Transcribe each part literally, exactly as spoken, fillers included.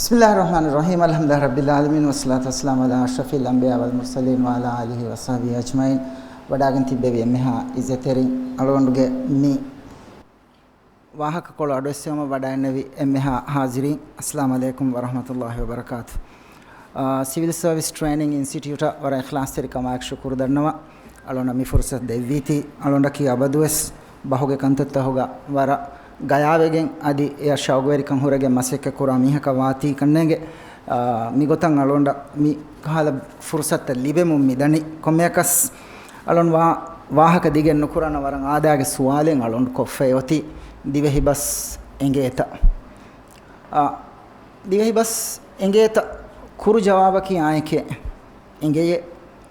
بسم الله الرحمن الرحيم، الحمد لله رب العالمين، والصلاة والسلام على أشرف الأنبياء والمرسلين وعلى آله وصحبه أجمعين. ވަޑާގެން ތިއްބެވި އެންމެހާ އިއްޒަތްތެރިން، އަޅުގަނޑުގެ މި ވާހަކަކޮޅު އަޑުއެއްސެވުމަށް ވަޑައިގެންނެވި އެންމެހާ ހާޒިރީން، އައްސަލާމު ޢަލައިކުމް ވަރަޙްމަތުﷲި ވަބަރަކާތު. އާ، ސިވިލް ސަރވިސް ޓްރޭނިން އިންސްޓިޓިއުޓަށް ވަރަށް އިޚްލާޞްތެރިކަމާއެކު ޝުކުރު ދަންނަވަން. އަޅުގަނޑަށް މި ފުރުޞަތު ދެއްވީތީ، އަޅުގަނޑަކީ އަބަދުވެސް ބަހުގެ ކަންތައްތަހުގަ ވަރަށް ގަޔާވެގެން އަދި އެއަށް ޝައުގުވެރިކަން ހުރެގެން މަސައްކަތް ކުރާ މީހަކަށް ވާތީ ކަންނޭނގެ. އާ، މިގޮތަށް އަޅުގަނޑަށް މި ކަހަލަ ފުރުޞަތުތައް ލިބެމުން މިދަނީ. ކޮންމެއަކަސް އަޅުން ވާ ވާހަކަ ދިގެއް ނުކުރަން ވަރަށް އާދައިގެ ސުވާލެއް އަޅުން ކޮށްފައި އޮތީ، ދިވެހި ބަސް އެނގޭތަ؟ އާ، ދިވެހި ބަސް އެނގޭތަ؟ ކުރު ޖަވާބަކީ އާނއެކޭ. އެނގެޔޭ.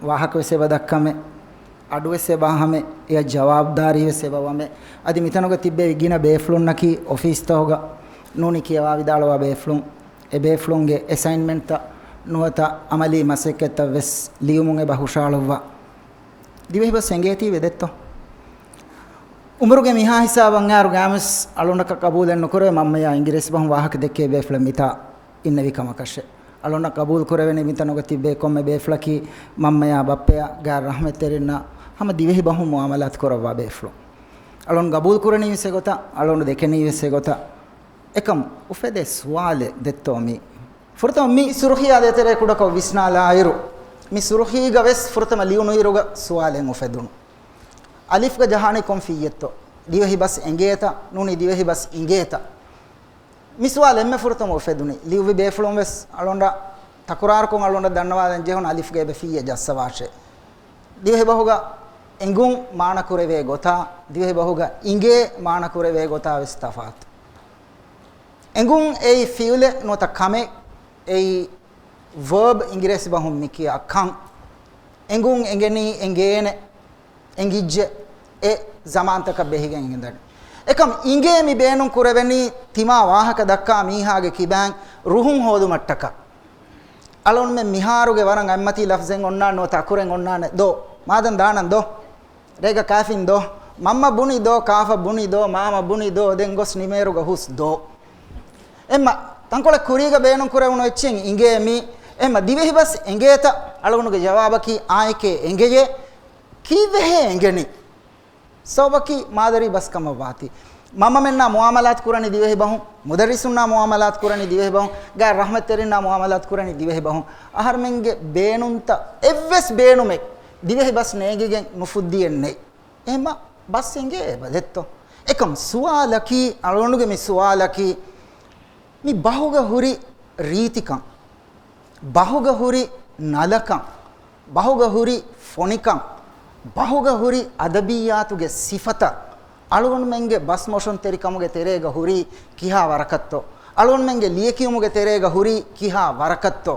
ވާހަކަވެސް އެބަ ދައްކަމެ، އަޑުވެސް އެބަ ހަމެ، އެޔަށް ޖަވާބުދާރީވެސް އެބަ ވަމެ. އަދި މިތަނުގަ ތިއްބެވި ގިނަ ބޭފުޅުންނަކީ އޮފީސްތަހުގަ ނޫނީ ކިޔަވާ ވިދާޅުވާ ބޭފުޅުން. އެ ބޭފުޅުންގެ އެސައިންމެންޓްތައް ނުވަތަ އަމަލީ މަސައްކަތްތައް ވެސް ލިޔުމުން އެބަ ހުށަހަޅުއްވާ. ދިވެހި ބަސް އެނގޭތީ ވެދެއްތޯ؟ އުމުރުގެ މިހާ ހިސާބަށް އައިރު ގާމެސް އަޅުންނަކަށް ޤަބޫލެއް ނުކުރެވޭ މަންމަޔާ އިނގިރޭސި ބަހުން ވާހަކަ ދެއްކޭ ބޭފުޅެއް މިތާ އިންނެވި ކަމަކަށެއް. އަޅުންނަށް ޤަބޫލު ކުރެވެނީ މިތަނުގަ ތިއްބޭ ކޮންމެ ބޭފުޅަކީ މަންމަޔާ ބައްޕަޔާ ގާތް ރަޙްމަތްތެރިންނާ ހަމަ ދިވެހި ބަހުން މުޢާމަލާތު ކުރައްވާ ބޭފުޅުން. އަޅުން ޤަބޫލު ކުރަނީވެސް އެގޮތަށް، އަޅުން ދެކެނީވެސް އެގޮތަށް. އެކަމް އުފެދޭ ސުވާލެއް ދެއްތޯ މީ؟ ފުރަތަމަ މި ސުރުޚީ އާދޭތެރޭ ކުޑަކޮށް ވިސްނާލާއިރު، މި ސުރުޚީގަ ވެސް ފުރަތަމަ ލިޔުނުއިރުގަ ސުވާލެއް އުފެދުނު. އަލިފްގަ ޖަހާނީ ކޮން ފިއްޔެއްތޯ؟ ދިވެހި ބަސް އެނގޭތަ؟ ނޫނީ ދިވެހި ބަސް އިނގޭތަ؟ މި ސުވާލު އެންމެ ފުރަތަމަ އުފެދުނީ. ލިޔުއްވި ބޭފުޅުން ވެސް އަޅުންނަށް ތަކުރާރުކޮށް އަޅުންނަށް ދަންނަވާލަން ޖެހުނު އަލިފްގަ އެބަ ފިއްޔެއް ޖައްސަވާށޭ. ދިވެހިބަހުގަ އެނގުން މާނަކުރެވޭ ގޮތާ، ދިވެހިބަހުގަ އިނގޭ މާނަކުރެވޭ ގޮތާ ވެސް ތަފާތު. އެނގުން އެއީ ފިއުލެއް ނުވަތަ ކަމެއް، އެއީ ވަރބް އިނގިރޭސި ބަހުން މި ކިޔާ ކަން. އެނގުން އެނގެނީ އެނގޭނެ. އެނގިއްޖެ އެ ޒަމާންތަކަށް ބެހިގެން އެނގެންދަނީ. އެކަމް އިނގޭ މި ބޭނުން ކުރެވެނީ ތިމާ ވާހަކަ ދައްކާ މީހާގެ ކިބައިން ރުހުން ހޯދުމަށްޓަކާ. އަޅުންމެން މިހާރުގެ ވަރަށް އަތްމަތީ ލަފްޒެއް އޮންނާނެ ނުވަތަ އަކުރެއް އޮންނާނެ ދޯ. މާދަން ދާނަން ދޯ. ރޭގަ ކާފިން ދޯ. މަންމަ ބުނި ދޯ، ކާފަ ބުނި ދޯ، މާމަ ބުނި ދޯ، ދެން ގޮސް ނިމޭރުގަ ހުސް ދޯ. އެއްމަ ތަންކޮޅެއް ކުރީގަ ބޭނުން ކުރެވުނު އެއްޗެއް އިނގޭ މީ. އެއްމަ ދިވެހި ބަސް އެނގޭތަ؟ އަޅުގަނޑުގެ ޖަވާބަކީ އާނއެކޭ އެނގެޔޭ. ކީއްވެހޭ އެނގެނީ؟ ސަބަބަކީ މާދަރީ ބަސް ކަމަށް ވާތީ. މަންމަމެންނާ މުޢާމަލާތު ކުރަނީ ދިވެހި ބަހުން، މުދައްރިސުންނާ މުޢާމަލާތު ކުރަނީ ދިވެހި ބަހުން، ގާތް ރަޙްމަތްތެރިންނާ މުޢާމަލާތު ކުރަނީ ދިވެހި ބަހުން. އަހަރުމެންގެ ބޭނުންތައް، އެއްވެސް ބޭނުމެއް ދިވެހި ބަސް ނޭނގިގެން ނުފުއްދިއެއް ނެތް. އެހެންމަ ބަސް އެނގޭ އެބަ ދެއްތޯ؟ އެކަމް ސުވާލަކީ، އަޅުގަނޑުގެ މި ސުވާލަކީ، މި ބަހުގަ ހުރި ރީތިކަން، ބަހުގަ ހުރި ނަލަކަން، ބަހުގަ ހުރި ފޮނިކަން، ބަހުގަ ހުރި އަދަބިއްޔާތުގެ ސިފަތައް، އަޅުގަނޑުމެންގެ ބަސްމޮށުންތެރިކަމުގެ ތެރޭގަ ހުރީ ކިހާ ވަރަކަށްތޯ؟ އަޅުގަނޑުމެންގެ ލިޔެކިޔުމުގެ ތެރޭގަ ހުރީ ކިހާ ވަރަކަށްތޯ؟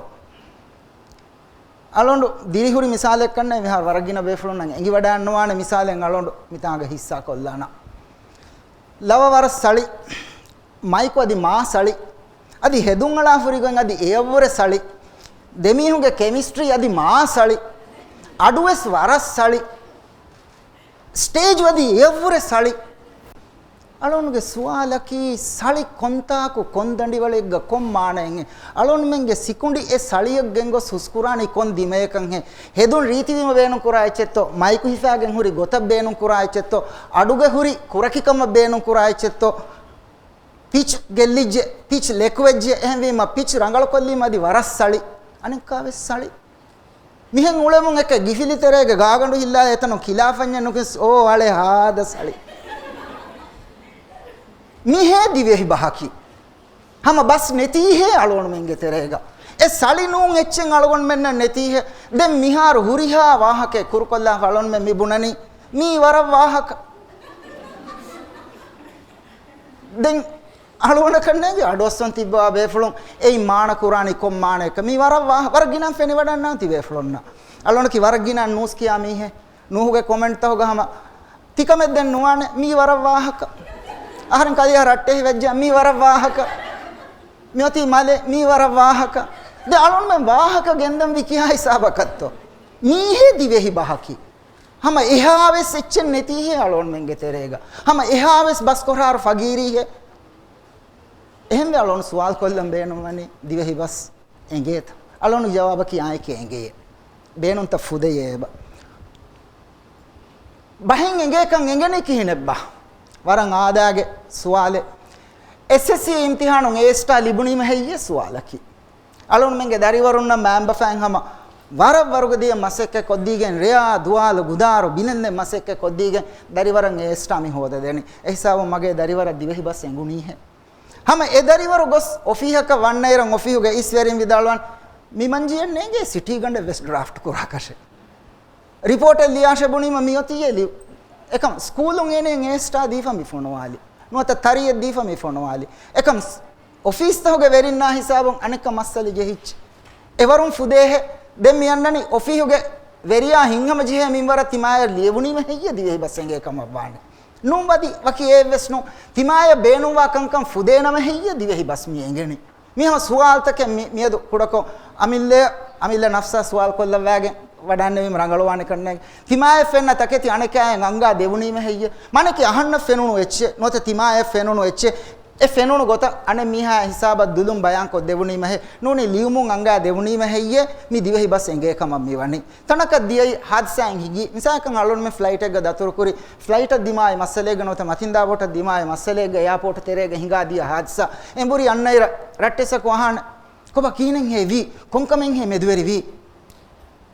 އަޅުގަނޑު ދިރިހުރި މިސާލެއްކަންނޭ، މިހާރު ވަރަށް ގިނަ ބޭފުޅުންނަށް އެނގިވަޑައިގަންނަވާނެ މިސާލެއް އަޅުގަނޑު މިތާނގަ ހިއްސާކޮށްލާނަން. ލަވަ ވަރަށް ސަޅި. މައިކު އަދި މާ ސަޅި. އަދި ހެދުންއަޅާފަ ހުރިގޮތް އަދި އެޔަށްވުރެ ސަޅި. ދެމީހުންގެ ކެމިސްޓްރީ އަދި މާ ސަޅި. އަޑުވެސް ވަރަށް ސަޅި. ސްޓޭޖު އަދި އެޔަށްވުރެ ސަޅި. އަޅުގަނޑުގެ ސުވާލަކީ، ސަޅި ކޮންތާކު ކޮން ދަނޑިވަޅެއްގަ ކޮން މާނައެއްހޭ؟ އަޅުގަނޑުމެންގެ ސިކުނޑި އެ ސަޅިއަށް ގެންގޮސް ހުސްކުރާނީ ކޮން ދިމަޔަކަށްހޭ؟ ހެދުން ރީތިވީމަ ބޭނުންކުރާ އެއްޗެއްތޯ؟ މައިކު ހިފާގެން ހުރި ގޮތަށް ބޭނުންކުރާ އެއްޗެއްތޯ؟ އަޑުގަ ހުރި ކުރަކިކަމަށް ބޭނުންކުރާ އެއްޗެއްތޯ؟ ޕިޗް ގެއްލިއްޖެ، ޕިޗް ލެކުވެއްޖެ، އެހެންވީމަ ޕިޗް ރަނގަޅުކޮށްލީމަ އަދި ވަރަށް ސަޅި. އަނެއްކާވެސް ސަޅި. މިހެން އުޅެމުން އެކަ ގިފިލި ތެރޭގެ ގާގަނޑު ހިއްލާ އެތަނުން ކިލާފަންޏެއް ނުކިންސް އޯ އަޅެ ހާދަ ސަޅި. މިހޭ ދިވެހި ބަހަކީ. ހަމަ ބަސް ނެތީހޭ އަޅުގަނޑުމެންގެ ތެރޭގަ. އެ ސަޅި ނޫން އެއްޗެއް އަޅުގަނޑުމެންނަށް ނެތީހޭ. ދެން މިހާރު ހުރިހާ ވާހަކައެއް ކުރުކޮށްލާފަ އަޅުގަނޑުމެން މި ބުނަނީ މީ ވަރަށް ވާހަކަ. ދެން އަޅުގަނޑަކަށް ނޭނގި އަޑުއައްސަން ތިއްބާ ބޭފުޅުން އެއީ މާނަ ކުރާނީ ކޮން މާނައަކަށް؟ މީ ވަރަށް ވާހަ-، ވަރަށް ގިނަ ފެނިވަޑައިގަންނަވާނެ ތި ބޭފުޅުންނަށް. އަޅުގަނޑަކީ ވަރަށް ގިނަ ނޫސް ކިޔާ މީހެއް. ނޫހުގެ ކޮމެންޓްތަހުގަ ހަމަ ތިކަމެއް ދެން ނުވާނެ، މީ ވަރަށް ވާހަކަ. އަހަރެން ކަލޭ ރައްޓެހި ވެއްޖެ، މީ ވަރަށް ވާހަކަ. މިއޮތީ މަލެ، މީ ވަރަށް ވާހަކަ. ދެ އަޅުންމެން ވާހަކަ ގެންދަންވީ ކިހާ ހިސާބަކަށްތޯ؟ މީހޭ ދިވެހި ބަހަކީ. ހަމަ އެހާވެސް އެއްޗެއް ނެތީހޭ އަޅުގަނޑުމެންގެ ތެރޭގަ. ހަމަ އެހާވެސް ބަސްކޮށާރު ފަގީރީހޭ. އެހެންވެ އަޅުން ސުވާލު ކޮށްލަން ބޭނުންވަނީ ދިވެހި ބަސް އެނގޭތަ؟ އަޅުން ޖަވާބަކީ އާނއެކޭ އެނގޭ. ބޭނުންތައް ފުދެޔޭ އެބަ. ބަހެއް އެނގޭކަން އެނގެނީ ކިހިނެއްބާ؟ ވަރަށް އާދައިގެ ސުވާލެއް. އެސްއެސްސީ އިމްތިހާނުން އޭ ސްޓާ ލިބުނީމަ ހެއްޔޭ ސުވާލަކީ. އަޅުންމެންގެ ދަރިވަރުންނަށް މައިންބަފައިން ހަމަ ވަރަށް ވަރުގަދަ މަސައްކަތް ކޮށްދީގެން ރެޔާ ދުވާލު ގުދާރު ބިނެންދެން މަސައްކަތް ކޮށްދީގެން ދަރިވަރަށް އޭ ސްޓާ މި ހޯދަދެނީ. އެހިސާބުން މަގޭ ދަރިވަރަށް ދިވެހި ބަސް އެނގުނީހޭ. ހަމަ އެ ދަރިވަރު ގޮސް އޮފީހަކަށް ވަންނައިރަށް އޮފީހުގެ އިސްވެރިން ވިދާޅުވާން މި މަންޖިއެއް ނޭނގޭ ސިޓީ ގަނޑެއް ވެސް ޑްރާފްޓް ކުރާކަށެއް. ރިޕޯޓެއް ލިޔާށޭ ބުނީމަ މިއޮތީއޭ ލިޔު. އެކަމް ސްކޫލުން އޭނައަށް އޭ ސްޓާ ދީފަ މި ފޮނުވާލި. ނުވަތަ ތަރިއެއް ދީފަ މި ފޮނުވާލި. އެކަމް ސް-، އޮފީސްތަކުގެ ވެރިންނާ ހިސާބުން އަނެއްކާ މައްސަލަ ޖެހިއްޖެ. އެވަރުން ފުދޭހޭ. ދެން މި އަންނަނީ އޮފީހުގެ ވެރިޔާ ހިތްހަމަޖެހޭ މިންވަރަށް ތިމާޔަށް ލިޔެވުނީމަ ހެއްޔޭ ދިވެހި ބަސް އެނގޭ ކަމަށް ވާނެ. ނޫން ވަދި ވަކި އެއްވެސް ނޫން. ތިމާޔަށް ބޭނުންވާ ކަންކަން ފުދޭނަމަ ހެއްޔޭ ދިވެހި ބަސް މި އެނގެނީ. މި ހަމަ ސުވާލުތަކެއް މި-، މިއަދު ކުޑަކޮށް އަމިއްލަ، އަމިއްލަ ނަފްސާ ސުވާލު ކޮށްލައްވާގެން ވަޑާންނެވީމަ ރަނގަޅުވާނެ ކަންނޭނގެ. ތިމާޔަށް ފެންނަ ތަކެތި އަނެކާޔަށް އަންގާ ދެވުނީމަ ހެއްޔޭ؟ މާނައަކީ އަހަންނަށް ފެނުނު އެއްޗެއް ނުވަތަ ތިމާޔަށް ފެނުނު އެއްޗެއް. އެ ފެނުނު ގޮތަށް އަނެއް މީހާ ހިސާބަށް ދުލުން ބަޔާން ކޮށް ދެވުނީމަ ހެއްޔޭ؟ ނޫނީ ލިޔުމުން އަންގާ ދެވުނީމަ ހެއްޔޭ؟ މި ދިވެހި ބަސް އެނގޭ ކަމަށް މި ވަނީ. ތަނަކަށް ދިޔައީ ހާދިސާއެއް ހިނގި. މިސާލަކަށް އަޅުންމެން ފްލައިޓެއްގަ ދަތުރުކުރި، ފްލައިޓަށް ދިމާވި މައްސަލައެއްގަ ނުވަތަ މަތިންދާ ބޯޓަށް ދިމާވި މައްސަލައެއްގަ އެއާޕޯޓު ތެރޭގަ ހިނގާ ދިޔަ ހާދިސާ. އެނބުރި އަންނައިރަށް ރައްޓެއްސަކު އަހާނެ، ކޮބާ ކިހިނެއްހޭ ވީ؟ ކޮންކަމެއްހޭ މެދުވެރިވީ؟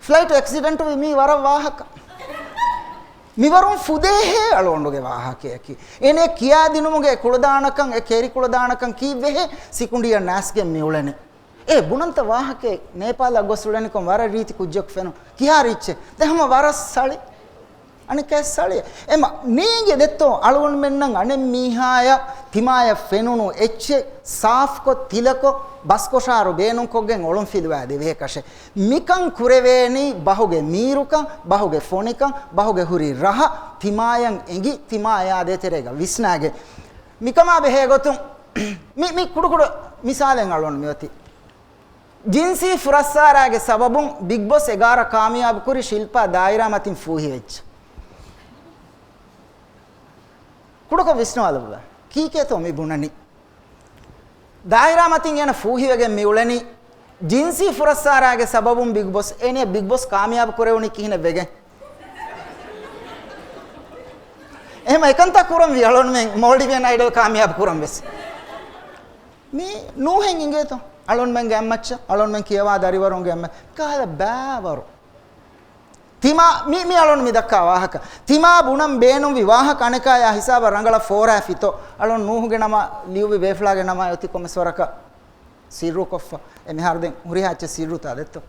ފްލައިޓު އެކްސިޑެންޓުވި މީ ވަރަށް ވާހަކަ. މިވަރުން ފުދޭހޭ އަޅުގަނޑުގެ ވާހަކަޔަކީ. އޭނަ ކިޔާދިނުމުގެ ކުޅަދާނަކަން، އެ ކެރި ކުޅަދާނަކަން ކީއްވެހޭ ސިކުނޑިއަށް ނާސްގެން މިއުޅެނީ. އޭ ބުނަންތަ ވާހަކައެއް ނޭޕާލަށް ގޮސް އުޅެނިކޮށް ވަރަށް ރީތި ކުއްޖަކު ފެނުނު. ކިހާ ރީއްޗެއް؟ ދެ ހަމަ ވަރަށް ސަޅި. އަނެކައެއް ސަޅި. އެމަ ނޭނގެ ދެއްތޯ އަޅުގަނޑުމެންނަށް އަނެއް މީހާޔަށް ތިމާޔަށް ފެނުނު އެއްޗެއް ސާފްކޮށް ތިލަކޮށް ބަސްކޮށާރު ބޭނުންކޮށްގެން އޮޅުން ފިލުވާ ދެވޭކަށެއް. މިކަން ކުރެވޭނީ ބަހުގެ މީރުކަން، ބަހުގެ ފޮނިކަން، ބަހުގެ ހުރި ރަހަ ތިމާޔަށް އެނގި ތިމާޔާ ދޭތެރޭގަ ވިސްނާގެން. މިކަމާ ބެހޭ ގޮތުން މި، މި ކުޑަކުޑަ މިސާލެއް އަޅުން މިއޮތީ. ޖިންސީ ފުރައްސާރާގެ ސަބަބުން ބިގް ބޮސް އެގާރަ ކާމިޔާބު ކުރި ޝިލްޕާ ދާއިރާ މަތިން ފޫހިވެއްޖެ. ކުޑަކޮށް ވިސްނާލައްވާ. ކީކޭތޯ މި ބުނަނީ؟ ދާއިރާ މަތިން އޭނަ ފޫހިވެގެން މި އުޅެނީ. ޖިންސީ ފުރައްސާރާގެ ސަބަބުން ބިގް ބޮސް އޭނަ ބިގް ބޮސް ކާމިޔާބު ކުރެވުނީ ކިހިނެއް ވެގެން؟ އެހެމަ އެކަންތައް ކުރަން ވީ އަޅުންމެން މޯލްޑިވިއަން އައިޑަލް ކާމިޔާބު ކުރަން ވެސް. މީ ނޫހެއް އިނގޭތޯ؟ އަޅުންމެންގެ އަތްމައްޗަށް، އަޅުންމެން ކިޔަވާ ދަރިވަރުންގެ އަތްމަ ކަހަލަ ބާވަރު. ތިމާ، މި، މި އަޅުން މި ދައްކާ ވާހަކަ. ތިމާ ބުނަން ބޭނުންވި ވާހަކަ އަނެކާޔާ ހިސާބަށް ރަނގަޅަށް ފޯރާފިތޯ؟ އަޅުން ނޫހުގެ ނަމާ ލިޔުއްވި ބޭފުޅާގެ ނަމާ އޮތީ ކޮންމެސް ވަރަކަށް ސިއްރުކޮށްފަ. އެ މިހާރު ދެން ހުރިހާ އެއްޗެއް ސިއްރުތާ ދެއްތޯ؟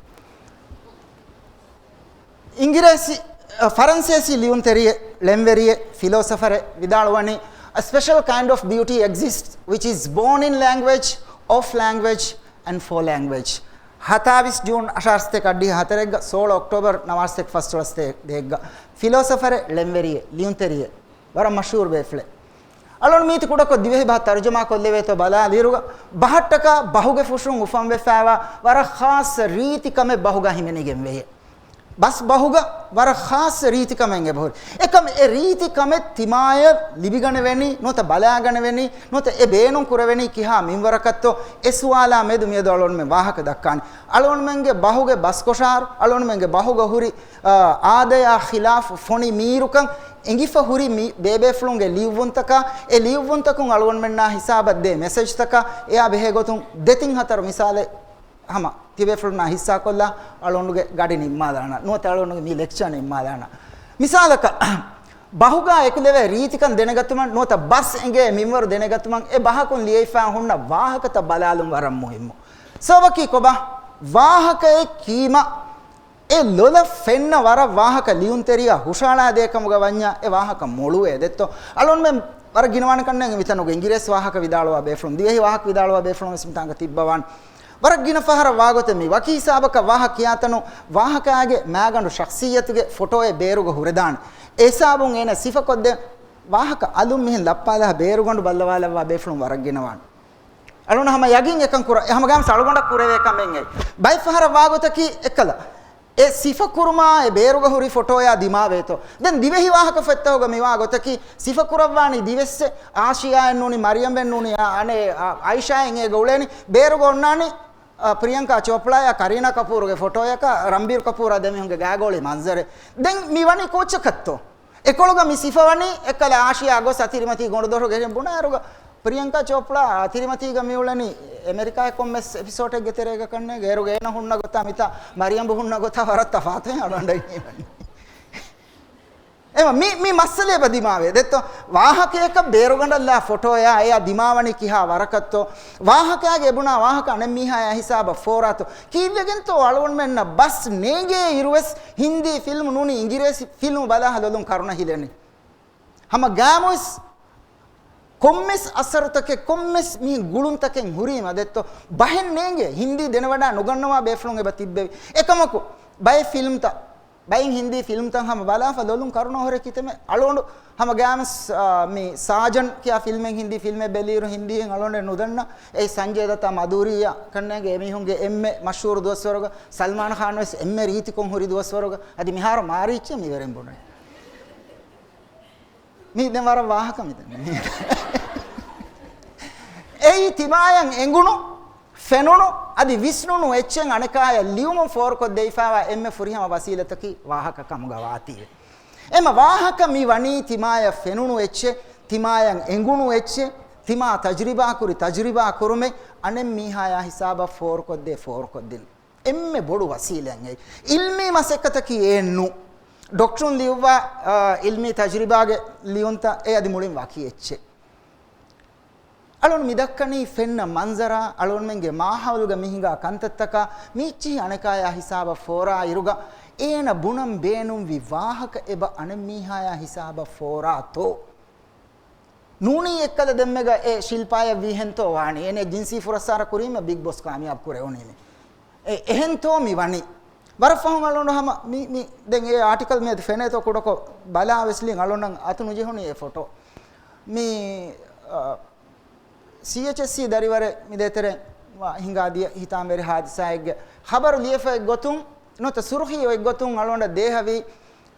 އިނގިރޭސި، އަ، ފަރަންސޭސި ލިޔުންތެރިއެއް، ޅެންވެރިއެއް، ފިލޯސަފަރެއް ވިދާޅުވަނީ، "A special kind of beauty exists which is born in language, of language and for language." ހަތާވީސް ޖޫން އަށާރަސަތޭކަ އަށްޑިހަ ހަތަރެއްގަ، ސޯޅަ އޮކްޓޯބަރ ނަވާރަސަތޭކަ ފަސްދޮޅަސް ދޭއްގަ، ފިލޯސަފަރެއް، ޅެންވެރިއެއް، ލިޔުންތެރިއެއް، ވަރަށް މަޝްހޫރު ބޭފުޅެއް. އަޅުން މީތި ކުޑަކޮށް ދިވެހި ބަހަށް ތަރުޖަމާ ކޮށްލެވޭތޯ ބަލާލިއިރުގަ، ބަހަށްޓަކާ ބަހުގެ ފުށުން އުފަންވެފައިވާ ވަރަށް ޚާއްޞަ ރީތި ކަމެއް ބަހުގަ ހިމެނިގެން ވެޔޭ. ބަސް ބަހުގަ ވަރަށް ޚާއްޞަ ރީތި ކަމެއް އެބަހުރި. އެކަމް އެ ރީތި ކަމެއް ތިމާޔަށް ލިބިގަނެވެނީ، ނުވަތަ ބަލާގަނެވެނީ، ނުވަތަ އެ ބޭނުން ކުރެވެނީ ކިހާ މިންވަރަކަށްތޯ؟ އެ ސުވާލާ މެދު މިއަދު އަޅުންމެ ވާހަކަ ދައްކާނެ. އަޅުންމެންގެ ބަހުގެ ބަސްކޮށާރު، އަޅުންމެންގެ ބަހުގަ ހުރި، އާ، އާދަޔާ ޚިލާފު ފޮނި މީރުކަން އެނގިފަ ހުރި މި ބޭބޭފުޅުންގެ ލިޔުއްވުންތަކާ، އެ ލިޔުއްވުންތަކުން އަޅުގަނޑުމެންނާ ހިސާބަށް ދޭ މެސެޖްތަކާ، އެއާ ބެހޭ ގޮތުން ދެތިން ހަތަރު މިސާލެއް ހަމަ ތިބޭފުޅުންނާ ހިއްސާކޮށްލާ އަޅުނޑުގެ ގަޑި ނިންމާލާނަ، ނުވަތަ އަޅުނޑުގެ މި ލެކްޗާ ނިންމާލާނަ. މިސާލަކަށް، ބަހުގާ އެކުލެވޭ ރީތިކަން ދެނެގަތުމަށް ނުވަތަ ބަސް އެނގޭ މިންވަރު ދެނެގަތުމަށް އެ ބަހަކުން ލިޔެފާ ހުންނަ ވާހަކަތައް ބަލާލުން ވަރަށް މުހިއްމު. ސަބަބަކީ ކޮބާ؟ ވާހަކައެއް ކީމަ އެ ލޮލަށް ފެންނަ ވަރަށް ވާހަކަ ލިޔުންތެރިޔާ ހުށައަޅާދޭ ކަމުގަ ވަންޏާ އެ ވާހަކަ މޮޅުވޭ ދެއްތޯ؟ އަޅުންމެން ވަރަށް ގިނަވާނެ ކަންނޭނގެ މިތަނުގެ އިނގިރޭސި ވާހަކަ ވިދާޅުވާ ބޭފުޅުން، ދިވެހި ވާހަކަ ވިދާޅުވާ ބޭފުޅުން ވެސް މިތާނގަ ތިއްބަވާނެ. ވަރަށް ގިނަ ފަހަރަށް ވާގޮތެއް މީ. ވަކި ހިސާބަކަށް ވާހަކަ ކިޔާތަނު ވާހަކައާގެ މާގަނޑު ޝަޚްސިއްޔަތުގެ ފޮޓޯއެއް ބޭރުގަ ހުރެދާނެ. އެ ހިސާބުން އޭނަ ސިފަކޮށްދޭ ވާހަކަ އަލުން މިހެން ލައްޕާލާ ބޭރުގަނޑު ބައްލަވާލައްވާ ބޭފުޅުން ވަރަށް ގިނަވާނެ. އަޅުން ހަމަ ޔަގީން އެކަން ކުރ-، ހަމަ ގާމްސް އަޅުގަނޑަށް ކުރެވޭ ކަމެއް އެއް. ބައެއް ފަހަރަށް ވާގޮތަކީ އެއްކަލަ. އެ ސިފަ ކުރުމާ އެ ބޭރުގަ ހުރި ފޮޓޯޔާ ދިމާވޭތޯ؟ ދެން ދިވެހި ވާހަކަ ފޮތްތަކުގަ މިވާ ގޮތަކީ، ސިފަ ކުރައްވާނީ ދިވެއްސެއް، އާޝިޔާއެއް ނޫނީ، މަރިޔަމެއް ނޫނީ، އާ، އަނެއް، އާ، އައިޝާއެއް އޭގަ އުޅޭނީ. ބޭރުގަ އޮންނާނީ، އާ، ޕްރިޔަންކާ ޗޯޕްޅާޔާ ކަރީނާ ކަޕޫރުގެ ފޮޓޯޔަކާ ރަންބީރް ކަޕޫރާ ދެމީހުންގެ ގާގޯޅި މަންޒަރެއް. ދެން މި ވަނީ ކޯއްޗަކަށްތޯ؟ އެކޮޅުގަ މި ސިފަވަނީ އެއްކަލަ އާޝިޔާ ގޮސް އަތިރިމަތީ ގޮނޑުދޮށުގެ ބުނާއިރުގަ ޕްރިޔަންކާ ޗޯޕްޅާ އަތިރިމަތީގަ މިއުޅެނީ އެމެރިކާއަށް ކޮންމެސް އެޕިސޯޑެއްގެ ތެރޭގަ ކަންނޭނގެ. އޭރުގަ އޭނަ ހުންނަ ގޮތާ މިތާ މަރިޔަމް ހުންނަ ގޮތާ ވަރަށް ތަފާތު އަޅުގަނޑަށް ހީވަނީ. އެމަ މި، މި މައްސަލަ އެބަ ދިމާވޭ. ދެއްތޯ، ވާހަކަޔަކަށް ބޭރުގަނޑަށްލާ ފޮޓޯޔާ އެޔާ ދިމާވަނީ ކިހާ ވަރަކަށްތޯ؟ ވާހަކައިގެ އެބުނާ ވާހަކަ އަނެއްމީހާޔާ ހިސާބަށް ފޯރާތޯ؟ ކީއްވެގެންތޯ އަޅުގަނޑުމެންނަށް ބަސް ނޭނގޭ އިރުވެސް ހިންދީ ފިލްމު ނޫނީ އިނގިރޭސި ފިލްމު ބަލާހަ ލޮލުން ކަރުނަ ހިލެނީ؟ ހަމަ ގާމުވެސް ކޮންމެސް އަސަރުތަކެއް، ކޮންމެސް މި ގުޅުންތަކެއް ހުރީމަ ދެއްތޯ، ބަހެއް ނޭނގޭ. ހިންދީ ދެނެވަޑާ ނުގަންނަވާ ބޭފުޅުން އެބަ ތިއްބެވި. އެކަމަކު، ބައެއް ފިލްމްތައް، ބައިން ހިންދީ ފިލްމްތައް ހަމަ ބަލާފަ ލޮލުން ކަރުނަ ހުރެ ކިތަމެ އަޅުގަނޑު ހަމަ ގާމެސް، އާ، މި ސާޖަން ކިޔާ ފިލްމެއް ހިންދީ ފިލްމެއް ބެލިއިރު ހިންދީއިން އަޅުގަނޑެއް ނުދަންނަ. އެ ސަންޖޭ ދަތާ މަދޫރީއާ ކަންނޭނގެ އެމީހުންގެ އެންމެ މަޝްހޫރު ދުވަސްވަރުގަ ސަލްމާން ޚާން ވެސް އެންމެ ރީތިކޮށް ހުރި ދުވަސްވަރުގަ އަދި މިހާރު މާރީއްޗޭ މިވެރިން ބުނަނީ. މީ ދެން ވަރަށް ވާހަކަ މިދެން. އެއީ ތިމާޔަށް އެނގުނު، ފެނުނު، އަދި ވިސްނުނު އެއްޗެއް އަނެކާޔަށް ލިޔުމުން ފޯރުކޮށްދެވިފައިވާ އެންމެ ފުރިހަމަ ވަސީލަތަކީ ވާހަކަ ކަމުގަ ވާތީވެ. އެމަ ވާހަކަ މި ވަނީ ތިމާޔަށް ފެނުނު އެއްޗެއް، ތިމާޔަށް އެނގުނު އެއްޗެއް، ތިމާ ތަޖުރިބާކުރި ތަޖުރިބާ ކުރުމެއް އަނެއް މީހާޔާ ހިސާބަށް ފޯރުކޮށްދޭ ފޯރުކޮށްދިން. އެންމެ ބޮޑު ވަސީލަތް އެއީ. އިލްމީ މަސައްކަތަކީ އެއެއްނު. ޑޮކްޓަރުން ލިޔުއްވާ، އާ، އިލްމީ ތަޖުރިބާގެ ލިޔުންތައް އެ އަދި މުޅިން ވަކި އެއްޗެއް. އަޅުން މިދައްކަނީ ފެންނަ މަންޒަރާ، އަޅުންމެންގެ މާހައުލުގަ މިހިނގާ ކަންތައްތަކާ، މީއްޗިހި އަނެކާޔާ ހިސާބަށް ފޯރާ އިރުގަ، އޭނަ ބުނަން ބޭނުންވި ވާހަކަ އެބަ އަނެއްމީހާޔާ ހިސާބަށް ފޯރާތޯ؟ ނޫނީ އެއްކަލަ ދެންމެގަ އެ ޝިލްޕާޔަށް ވީހެންތޯ ވާނީ؟ އޭނަ ޖިންސީ ފުރައްސާރަ ކުރީމަ ބިގް ބޮސް ކާމިޔާބު ކުރެވުނީމެ. އެ، އެހެންތޯ މި ވަނީ؟ ވަރަށް ފަހުން އަޅުން ހަމަ މި، މި ދެން އެ އާޓިކަލް މިއަދު ފެނޭތޯ ކުޑަކޮށް ބަލާ ވެސްލިން އަޅުންނަށް އަތު ނުޖެހުނީ އެ ފޮޓޯ. މި، އަ، ސީއެޗްއެސްސީ ދަރިވަރެއް މި ދޭތެރެ ހިނގާ ދިޔަ ހިތާމަވެރި ހާދިސާއެއްގެ ޚަބަރު ލިޔެފައި ގޮތުން، ނުވަތަ ސުރުޚީ އޮތް ގޮތުން އަޅުގަނޑަށް ދޭހަވީ،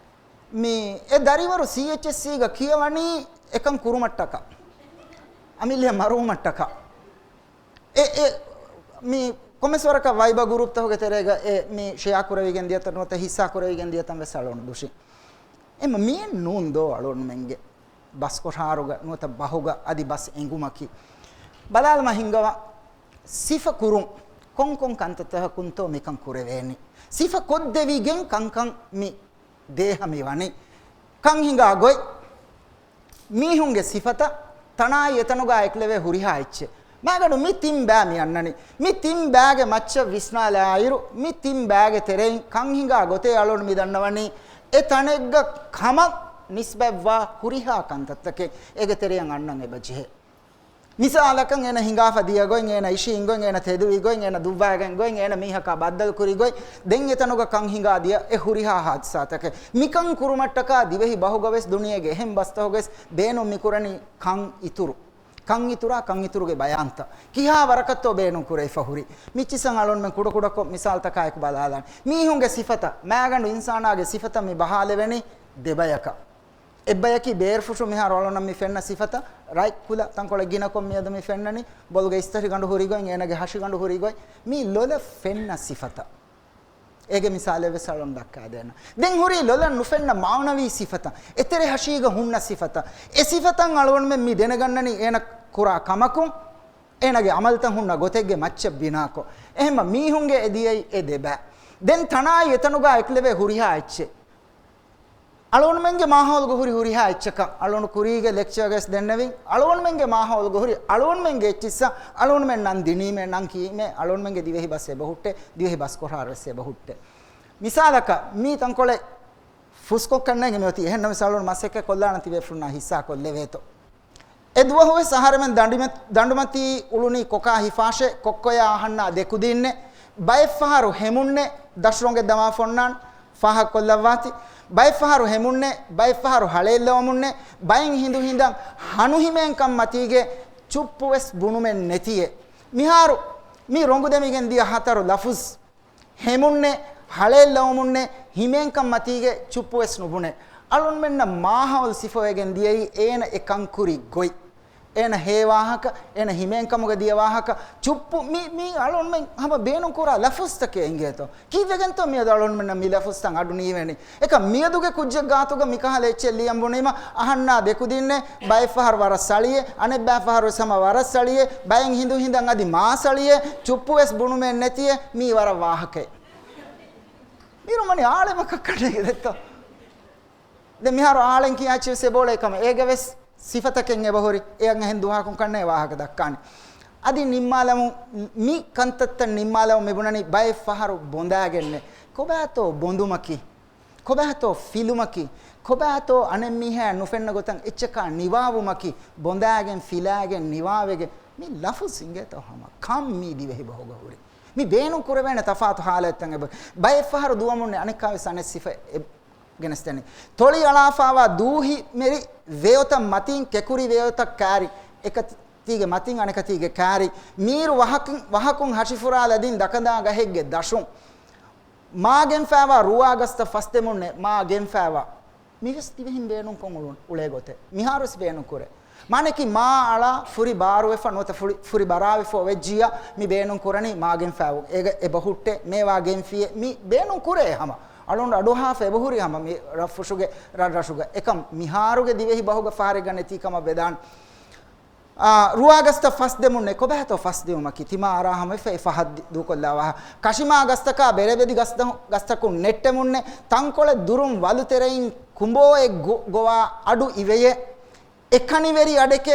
މި އެ ދަރިވަރު ސީއެޗްއެސްސީގަ ކިޔަވަނީ އެކަން ކުރުމަށްޓަކާ، އަމިއްލަ މަރުވުމަށްޓަކާ. އެ، އެ، މި ކޮމެސް ވަރަކަށް ވައިބާ ގުރޫޕްތަކުގެ ތެރޭގަ އެ މި ޝެއާ ކުރެވިގެން ދިޔަތަން ނުވަތަ ހިއްސާ ކުރެވިގެން ދިޔަތަން ވެސް އަޅުން ދުށި. އެމަ މިއެއް ނޫން ދޯ އަޅުންމެންގެ ބަސްކޮށާރުގަ ނުވަތަ ބަހުގަ އަދި ބަސް އެނގުމަކީ. ބަލާލަމާ ހިނގަވާ ސިފަ ކުރުން ކޮން ކޮން ކަންތައްތަކަކުންތޯ މިކަން ކުރެވޭނީ؟ ސިފަ ކޮށްދެވިގެން ކަންކަން މި ދޭހަ މި ވަނީ. ކަން ހިނގާ ގޮތް، މީހުންގެ ސިފަތައް، ތަނާއި އެތަނުގާ އެކުލެވޭ ހުރިހާ އެއްޗެއް. މާގަނޑު މި ތިން ބައި މި އަންނަނީ. މި ތިން ބައިގެ މައްޗަށް ވިސްނާލާއިރު، މި ތިން ބައިގެ ތެރެއިން ކަން ހިނގާ ގޮތޭ އަޅުން މި ދަންނަވަނީ، އެ ތަނެއްގަ ކަމަށް ނިސްބަތްވާ ހުރިހާ ކަންތައްތަކެއް އޭގެ ތެރެއަށް އަންނަން އެބަ ޖެހޭ. މިސާލަކަށް އޭނަ ހިނގާފަ ދިޔަ ގޮތް، އޭނަ އިށީން ގޮތް، އޭނަ ތެދުވި ގޮތް، އޭނަ ދުއްވައިގެން ގޮތް، އޭނަ މީހަކާ ބައްދަލު ކުރި ގޮތް، ދެން އެތަނުގަ ކަން ހިނގާ ދިޔަ އެ ހުރިހާ ހާދިސާތަކެއް. މިކަން ކުރުމަށްޓަކާ ދިވެހި ބަހުގަ ވެސް ދުނިޔޭގެ އެހެން ބަސްތަކުގަ ވެސް ބޭނުން މިކުރަނީ ކަން އިތުރު. ކަން އިތުރާ ކަން އިތުރުގެ ބަޔާންތައް. ކިހާ ވަރަކަށްތޯ ބޭނުން ކުރެވިފަ ހުރީ. މިއްޗިސަން އަޅުންމެން ކުޑަކުޑަކޮށް މިސާލްތަކާއެކު ބަލާލާނެ. މީހުންގެ ސިފަތައް، މާގަނޑު އިންސާނާގެ ސިފަތައް މި ބަހާލެވެނީ ދެބަޔަކަށް. އެއްބަޔަކީ ބޭރުފުށު މިހާރު އަޅުންނަށް މި ފެންނަ ސިފަތައް، ރަތް ކުލަ ތަންކޮޅެއް ގިނަކޮށް މިއަދު މި ފެންނަނީ، ބޮލުގެ އިސްތަށިގަނޑު ހުރި ގޮތް، އޭނަގެ ހަށިގަނޑު ހުރި ގޮތް، މީ ލޮލަށް ފެންނަ ސިފަތައް. އޭގެ މިސާލެއް ވެސް އަޅުން ދައްކާދޭނަން. ދެން ހުރީ ލޮލަށް ނުފެންނަ މާނަވީ ސިފަތައް. އެތެރެ ހަށީގަ ހުންނަ ސިފަތައް. އެ ސިފަތައް އަޅުގަނޑުމެން މި ދެނެގަންނަނީ އޭނަ ކުރާ ކަމަކުން، އޭނަގެ އަމަލްތައް ހުންނަ ގޮތެއްގެ މައްޗަށް ބިނާކޮށް. އެހެންމަ މީހުންގެ އެ ދިޔައީ އެ ދެބައި. ދެން ތަނާއި އެތަނުގާ އެކުލެވޭ ހުރިހާ އެއްޗެއް. އަޅުގަނޑުމެންގެ މާހައުލުގަ ހުރި ހުރިހާ އެއްޗަކަށް އަޅުގަނޑު ކުރީގެ ލެކްޗާގަވެސް ދެންނެވިން. އަޅުގަނޑުމެންގެ މާހައުލުގަ ހުރި އަޅުގަނޑުމެންގެ އެއްޗިއްސަށް އަޅުގަނޑުމެން ނަން ދިނީމޭ، ނަން ކީމޭ، އަޅުގަނޑުމެންގެ ދިވެހި ބަސް އެބަ ހުއްޓޭ، ދިވެހި ބަސް ކޮށާރު ވެސް އެބަ ހުއްޓޭ. މިސާލަކަށް މީ ތަންކޮޅެއް ފުސްކޮށް ކަންނޭނގެ މިއޮތީ. އެހެންނަމަވެސް އަޅުގަނޑު މަސައްކަތް ކޮށްލާނަން ތިބޭފުޅުންނާ ހިއްސާ ކޮށްލެވޭތޯ. އެ ދުވަހުވެސް އަހަރެމެން ދަނޑުމަ-، ދަނޑުމަތީ އުޅުނީ ކޮކާ ހިފާށޭ، ކޮއްކޮޔާ އަހަންނާ ދެކުދީންނޭ، ބައެއްފަހަރު ހެމުންނޭ، ދަށުރޮނގެއް ދަމާފަ އޮންނާން ފާހަގަކޮށްލައްވާތި. ބައެއްފަހަރު ހެމުންނޭ، ބައެއްފަހަރު ހަޅޭއްލަވަމުންނޭ، ބައެއް ހިނދު ހިނދަށް ހަނުހިމޭންކަން މަތީގެ ޗުއްޕުވެސް ބުނުމެއް ނެތިއޭ. މިހާރު މި ރޮނގު ދެމިގެން ދިޔަ ހަތަރު ލަފުޒް، ހެމުންނޭ، ހަޅޭއްލަވަމުންނެއް ހިމޭންކަން މަތީގެ ޗުއްޕުވެސް ނުބުނެ. އަޅުންމެންނަށް މާހައުލު ސިފަވެގެން ދިޔައީ އޭނަ އެ ކަންކުރި ގޮތް. އޭނަ ހޭ ވާހަކަ، އޭނަ ހިމޭންކަމުގަ ދިޔަ ވާހަކަ، ޗުއްޕު މި، މި އަޅުންމެން ހަމަ ބޭނުންކުރާ ލަފުޒްތަކެއް އިނގޭތޯ؟ ކީއްވެގެންތޯ މިއަދު އަޅުންމެންނަށް މި ލަފުޒްތައް އަޑު ނީވެނީ؟ އެކަމް މިއަދުގެ ކުއްޖެއް ގާތުގަ މިކަހަލަ އެއްޗެއް ލިޔަން ބުނީމަ، އަހަންނާ ދެކުދިންނެއް، ބައެއްފަހަރު ވަރަށް ސަޅިއެއް، އަނެއްބައިފަހަރުވެސް ހަމަ ވަރަށް ސަޅިއެއް، ބައެއް ހިނދު ހިނދަން އަދި މާ ސަޅިއެއް، ޗުއްޕުވެސް ބުނުމެއް ނެތިއެއް، މީ ވަރަށް ވާހަކައެއް. މީރު މަނި އާޅެމަކަށް ކަނޑޭގެ ދެއްތޯ؟ ދެން މިހާރު އާޅެން ކިޔާ އެއްޗެއް އެބައުޅޭ ކަމަށް. އޭގެ ވެސް ސިފަތަކެއް އެބަހުރި. އެއަށް އެހެން ދުވަހަކުން ކަންނޭ ވާހަކަ ދައްކާނެ. އަދި ނިންމާލަމުން، މި ކަންތައްތައް ނިންމާލަމުން މި ބުނަނީ ބައެއް ފަހަރު ބޮނދާގެންނެ. ކޮބާތޯ ބޮނދުމަކީ؟ ކޮބާތޯ ފިލުމަކީ؟ ކޮބާތޯ އަނެއްމީހާ ނުފެންނަ ގޮތަށް އެއްޗަކާ ނިވާވުމަކީ؟ ބޮނދާގެން، ފިލާގެން، ނިވާވެގެން. މި ލަފުޒް އިނގޭތޯ ހަމަ ކަން މީ ދިވެހި ބަހުގަ ހުރި. މި ބޭނުން ކުރެވޭނެ ތަފާތު ހާލަތްތައް އެބަ. ބައެއް ފަހަރު ދުވަމުންނެ އަނެއްކާވެސް އަނެއް ސިފަ އެ ގެނެސްދެނީ. ތޮޅި އަޅާފާވާ ދޫހި މެރި ވެޔޮތައް މަތީން ކެކުރި ވެޔޮތައް ކާރި، އެކަތީގެ މަތިން އަނެކަތީގެ ކާރި، މީރު ވަހަކުން، ވަހަކުން ހަށިފުރާލަދިން ދަކަނދާ ގަހެއްގެ ދަށުން، މާ ގެންފާވާ ރުވާ ގަސްތައް ފަސްދެމުންނެ މާ ގެންފާވާ. މިވެސް ދިވެހިން ބޭނުންކޮށް އުޅުން، އުޅޭ ގޮތެއް. މިހާރުވެސް ބޭނުން ކުރޭ. މާނައަކީ މާ އަޅާ ފުރި ބާރުވެފަ ނުވަތަ ފުރި، ފުރި ބަރާވެފަ އޮވެއްޖިއްޔާ މި ބޭނުން ކުރަނީ މާ ގެންފާވުން. އޭގަ އެބަ ހުއްޓޭ، މޭވާ ގެންފިއޭ މި ބޭނުން ކުރޭ ހަމަ. އަޅުން އަޑުއަހާފަ އެބަހުރި ހަމަ މި ރަށްފުށުގެ ރަށްރަށުގަ. އެކަމް މިހާރުގެ ދިވެހި ބަހުގަ ފަހަރެއްގަ ނެތީ ކަމަށް ވެދާނެ. އާ، ރުވާގަސްތައް ފަސްދެމުންނެ ކޮބާތޯ ފަސްދިއުމަކީ؟ ތިމާ އަރާ ހަމަ އެފަ އެ ފަހަށް ދި-، ދޫކޮށްލާ ވާހަ. ކަށިމާ ގަސްތަކާ ބެރެބެދި ގަސްތަ-، ގަސްތަކުން ނެއްޓެމުންނެ ތަންކޮޅެއް ދުރުން ވަލުތެރެއިން ކުނބޯއެއް ގޮ-، ގޮވާ އަޑު އިވެޔޭ. އެކަނިވެރި އަޑެކޭ،